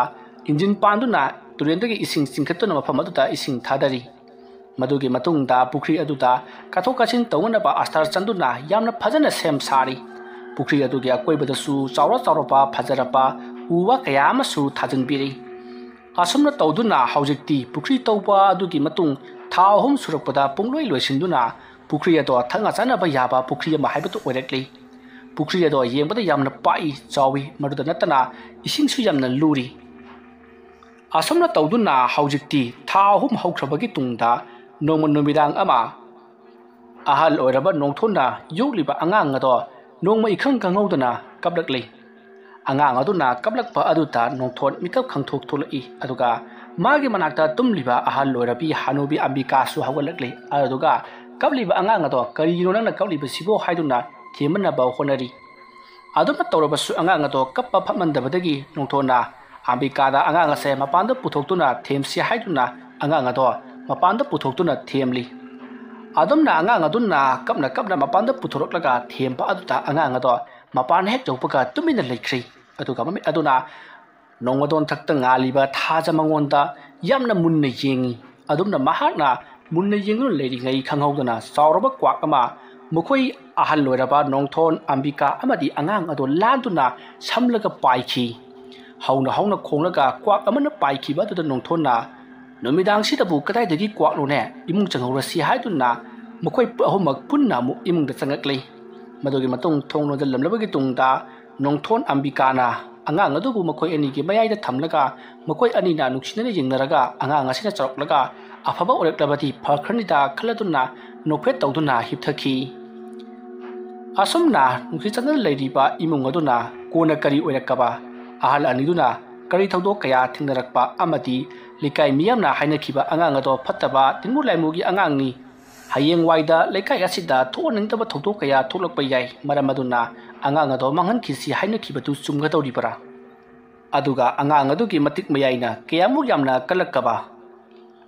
ꯏꯟꯖꯤꯟ ꯄꯥꯟꯗꯨꯅ ꯇꯨꯔꯦꯜꯗꯒꯤ ꯏꯁꯤꯡ ꯆꯤꯡꯈꯠꯇꯨꯅ ꯃꯐꯝ ꯑꯗꯨꯗ ꯏꯁꯤꯡ ꯊꯥꯗꯔꯤ꯫ ꯃꯗꯨꯒꯤ ꯃꯇꯨꯡꯗ ꯄꯨꯈ꯭ꯔꯤ ꯑꯗꯨꯗ ꯀꯥꯊꯣꯛ ꯀꯥꯁꯤꯟ ꯇꯧꯅꯅꯕ ꯑꯁꯇꯔ ꯆꯟꯗꯨꯅ ꯌꯥꯝꯅ ꯐꯖꯅ ꯁꯦꯝ ꯁꯥꯔꯤ꯫ ꯄꯨꯈ꯭ꯔꯤ ꯑꯗꯨꯒꯤ ꯑꯀꯣꯏꯕꯗꯁꯨ ꯆꯥꯎꯔ ꯆꯥꯎꯔꯕ ꯐꯖꯔꯕ ꯎ ꯋꯥ ꯀꯌꯥ ꯑꯃꯁꯨ ꯊꯥꯖꯤꯟꯕꯤꯔꯤ꯫ ꯑꯁꯨꯝꯅ ꯇꯧꯗꯨꯅ ꯍꯧꯖꯤꯛꯇꯤ ꯄꯨꯈ꯭ꯔꯤ ꯇꯧꯕ ꯑꯗꯨꯒꯤ ꯃꯇꯨꯡ ꯊꯥ ꯑꯍꯨꯝ ꯁꯨꯔꯛꯄꯗ ꯄꯨꯡꯂꯣꯏ ꯂꯣꯏꯁꯤꯟꯗꯨꯅ ꯄꯨꯈ꯭ꯔꯤ ꯑꯗꯣ ꯊꯛꯅ ꯆꯥꯅꯕ ꯌꯥꯕ ꯄꯨꯈ꯭ꯔꯤ ꯑꯃ ꯍꯥꯏꯕꯗꯨ ꯑꯣꯏꯔꯛꯂꯤ꯫ ꯄꯨꯈ꯭ꯔꯤ ꯑꯗꯣ ꯌꯦꯡꯕꯗ ꯌꯥꯝꯅ ꯄꯥꯛꯏ, ꯆꯥꯎꯏ, ꯃꯗꯨꯗ ꯅꯠꯇꯅ ꯏꯁꯤꯡꯁꯨ ꯌꯥꯝꯅ ꯂꯨꯔꯤ꯫ ꯑꯁꯨꯝꯅ ꯇꯧꯗꯨꯅ ꯍꯧꯖꯤꯛꯇꯤ ꯊꯥ ꯑꯍꯨꯝ ꯍꯧꯈ꯭ꯔꯕꯒꯤ ꯇꯨꯡꯗ ꯅꯣꯡꯃ ꯅꯨꯃꯤꯗꯥꯡ ꯑꯃ ꯑꯍꯜ ꯑꯣꯏꯔꯕ ꯅꯣꯡꯊꯣꯟꯅ ꯌꯣꯛꯂꯤꯕ ꯑꯉꯥꯡ ꯑꯗꯣ ꯅꯣꯡꯃ ꯏꯈꯪ ꯈꯪꯍꯧꯗꯅ ꯀꯞꯂꯛꯂꯤ꯫ ꯑꯉꯥꯡ ꯑꯗꯨꯅ ꯀꯞꯂꯛꯄ ꯑꯗꯨꯗ ꯅꯣꯡꯊꯣꯟ ꯃꯤꯀꯞ ꯈꯪꯊꯣꯛ ꯊꯣꯛꯂꯛꯏ꯫ ꯑꯗꯨꯒ ꯃꯥꯒꯤ ꯃꯅꯥꯛꯇ ꯇꯨꯝꯂꯤꯕ ꯑꯍꯜ ꯑꯣꯏꯔꯕꯤ ꯍꯅꯨꯕꯤ ꯑꯝꯕꯤꯀꯥꯁꯨ ꯍꯧꯒꯠꯂꯛꯂꯤ꯫ ꯑꯗꯨꯒ ꯀꯞꯂꯤꯕ ꯑꯉꯥꯡ ꯑꯗꯣ "ꯀꯔꯤꯒꯤꯅꯣ ꯅꯪꯅ ꯀꯞꯂꯤꯕꯁꯤꯕꯣ?" ꯍꯥꯏꯗꯨꯅ ꯊꯦꯝꯅꯅꯕ ꯍꯣꯠꯅꯔꯤ꯫ ꯑꯗꯨꯝꯅ ꯇꯧꯔꯕꯁꯨ ꯑꯉꯥꯡ ꯑꯗꯣ ꯀꯞꯄ ꯐꯝꯃꯟꯗꯕꯗꯒꯤ ꯅꯣꯡꯊꯣꯟꯅ ꯑꯝꯕꯤꯀꯥꯗ ꯑꯉꯥꯡ ꯑꯁꯦ ꯃꯄꯥꯟꯗ ꯄꯨꯊꯣꯛꯇꯨꯅ ꯊꯦꯝꯁꯤ ꯍꯥꯏꯗꯨꯅ ꯑꯉꯥꯡ ꯑꯗꯣ ꯃꯄꯥꯟꯗ ꯄꯨꯊꯣꯛꯇꯨꯅ ꯊꯦꯝꯂꯤ꯫ ꯑꯗꯨꯝꯅ ꯑꯉꯥꯡ ꯑꯗꯨꯅ ꯀꯞꯅ ꯀꯞꯅ ꯃꯄꯥꯟꯗ ꯄꯨꯊꯣꯔꯛꯂꯒ ꯊꯦꯝꯕ ꯑꯗꯨꯗ ꯑꯉꯥꯡ ꯑꯗꯣ ꯃꯄꯥꯟ ꯍꯦꯛ ꯌꯧꯕꯒ ꯇꯨꯃꯤꯟꯅ ꯂꯩꯈ꯭ꯔꯤ꯫ ꯑꯗꯨꯒ ꯃꯃꯤꯠ ꯑꯗꯨꯅ ꯅꯣꯡꯃꯗꯣꯟ ꯊꯛꯇ ꯉꯥꯜꯂꯤꯕ ꯊꯥꯖ ꯃꯉꯣꯟꯗ ꯌꯥꯝꯅ ꯃꯨꯟꯅ ꯌꯦꯡꯉꯤ꯫ ꯑꯗꯨꯝꯅ ꯃꯍꯥꯛꯅ ꯃꯨꯟꯅ ꯌꯦꯡꯗꯨꯅ ꯂꯩꯔꯤꯉꯩ ꯈꯪꯍꯧꯗꯅ ꯆꯥꯎꯔꯕ ꯀ꯭ꯋꯥꯛ ꯑꯃ ꯃꯈꯣꯏ ꯑꯍꯜ ꯑꯣꯏꯔꯕ ꯅꯣꯡꯊꯣꯟ, ꯑꯝꯕꯤꯀꯥ ꯑꯃꯗꯤ ꯑꯉꯥꯡ ꯑꯗꯣ ꯂꯥꯟꯗꯨꯅ ꯁꯝꯂꯒ ꯄꯥꯏꯈꯤ꯫ ꯍꯧꯅ ꯍꯧꯅ ꯈꯣꯡꯂꯒ ꯀ꯭ꯋꯥꯛ ꯑꯃꯅ ꯄꯥꯏꯈꯤꯕ ꯑꯗꯨꯗ ꯅꯣꯡꯊꯣꯟꯅ "ꯅꯨꯃꯤꯗꯥꯡꯁꯤꯗꯕꯨ ꯀꯗꯥꯏꯗꯒꯤ ꯀ꯭ꯋꯥꯛꯅꯣꯅꯦ? ꯏꯃꯨꯡ ꯆꯪꯍꯧꯔꯁꯤ" ꯍꯥꯏꯗꯨꯅ ꯃꯈꯣꯏ ꯑꯍꯨꯝꯃꯛ ꯄꯨꯟꯅ ꯑꯃꯨꯛ ꯏꯃꯨꯡꯗ ꯆꯪꯉꯛꯂꯤ꯫ ꯃꯗꯨꯒꯤ ꯃꯇꯨꯡ ꯊꯣꯡ ꯂꯣꯟꯁꯤꯜꯂꯝꯂꯕꯒꯤ ꯇꯨꯡꯗ ꯅꯣꯡꯊꯣꯟ ꯑꯝꯕꯤꯀꯥꯅ ꯑꯉꯥꯡ ꯑꯗꯨꯕꯨ ꯃꯈꯣꯏ ꯑꯅꯤꯒꯤ ꯃꯌꯥꯏꯗ ꯊꯝꯂꯒ ꯃꯈꯣꯏ ꯑꯅꯤꯅ ꯅꯨꯡꯁꯤꯅꯅ ꯌꯦꯡꯅꯔꯒ ꯑꯉꯥꯡ ꯑꯁꯤꯅ ꯆꯥꯎꯔꯛꯂꯒ ꯑꯐꯕ ꯑꯣꯏꯔꯛꯂꯕꯗꯤ ꯐꯈ꯭ꯔꯅꯤꯗ ꯈꯜꯂꯗꯨꯅ ꯅꯣꯛꯐꯦꯠ ꯇꯧꯗꯨꯅ ꯍꯤꯞꯊꯈꯤ꯫ ꯑꯁꯨꯝꯅ ꯅꯨꯡꯁꯤ ꯆꯥꯟꯅꯅ ꯂꯩꯔꯤꯕ ꯏꯃꯨꯡ ꯑꯗꯨꯅ ꯀꯣꯟꯅ ꯀꯔꯤ ꯑꯣꯏꯔꯛꯀꯕ, ꯑꯍꯜ ꯑꯅꯤꯗꯨꯅ ꯀꯔꯤ ꯊꯧꯗꯣꯛ ꯀꯌꯥ ꯊꯦꯡꯅꯔꯛꯄ ꯑꯃꯗꯤ ꯂꯩꯀꯥꯏ ꯃꯤꯌꯥꯝꯅ ꯍꯥꯏꯅꯈꯤꯕ ꯑꯉꯥꯡ ꯑꯗꯣ ꯐꯠꯇꯕ ꯇꯤꯟꯃꯨ ꯂꯥꯏꯃꯨꯒꯤ ꯑꯉꯥꯡꯅꯤ, ꯍꯌꯦꯡꯋꯥꯏꯗ ꯂꯩꯀꯥꯏ ꯑꯁꯤꯗ ꯊꯣꯛꯍꯟꯅꯤꯡꯗꯕ ꯊꯧꯗꯣꯛ ꯀꯌꯥ ꯊꯣꯛꯂꯛꯄ ꯌꯥꯏ, ꯃꯔꯝ ꯑꯗꯨꯅ ꯑꯉꯥꯡ ꯑꯗꯣ ꯃꯥꯡꯍꯟꯈꯤꯁꯤ ꯍꯥꯏꯅꯈꯤꯕꯗꯨ ꯆꯨꯝꯒꯗꯧꯔꯤꯕꯔꯥ? ꯑꯗꯨꯒ ꯑꯉꯥꯡ ꯑꯗꯨꯒꯤ ꯃꯇꯤꯛ ꯃꯌꯥꯏꯅ ꯀꯌꯥꯃꯨꯛ ꯌꯥꯝꯅ ꯀꯜꯂꯛꯀꯕ?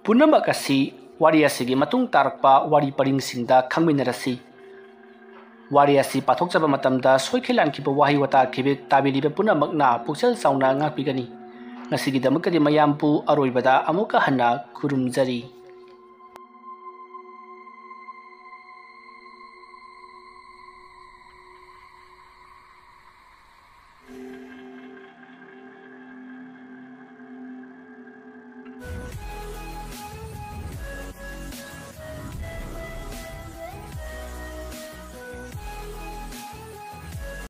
ꯄꯨꯝꯅꯃꯛ ꯑꯁꯤ ꯋꯥꯔꯤ ꯑꯁꯤꯒꯤ ꯃꯇꯨꯡ ꯇꯥꯔꯛꯄ ꯋꯥꯔꯤ ꯄꯔꯤꯡꯁꯤꯡꯗ ꯈꯪꯃꯤꯟꯅꯔꯁꯤ꯫ ꯋꯥꯔꯤ ꯑꯁꯤ ꯄꯥꯊꯣꯛꯆꯕ ꯃꯇꯝꯗ ꯁꯣꯏꯈꯤ ꯂꯥꯟꯈꯤꯕ ꯋꯥꯍꯩ ꯋꯥꯇꯥ ꯈꯤꯕꯤꯛ ꯇꯥꯕꯤꯔꯤꯕ ꯄꯨꯝꯅꯃꯛꯅ ꯄꯨꯛꯆꯦꯜ ꯆꯥꯎꯅ ꯉꯥꯛꯄꯤꯒꯅꯤ꯫ ꯉꯁꯤꯒꯤꯗꯃꯛꯇꯗꯤ ꯃꯌꯥꯝꯕꯨ ꯑꯔꯣꯏꯕꯗ ꯑꯃꯨꯛꯀ ꯍꯟꯅ ꯈꯨꯔꯨꯝꯖꯔꯤ꯫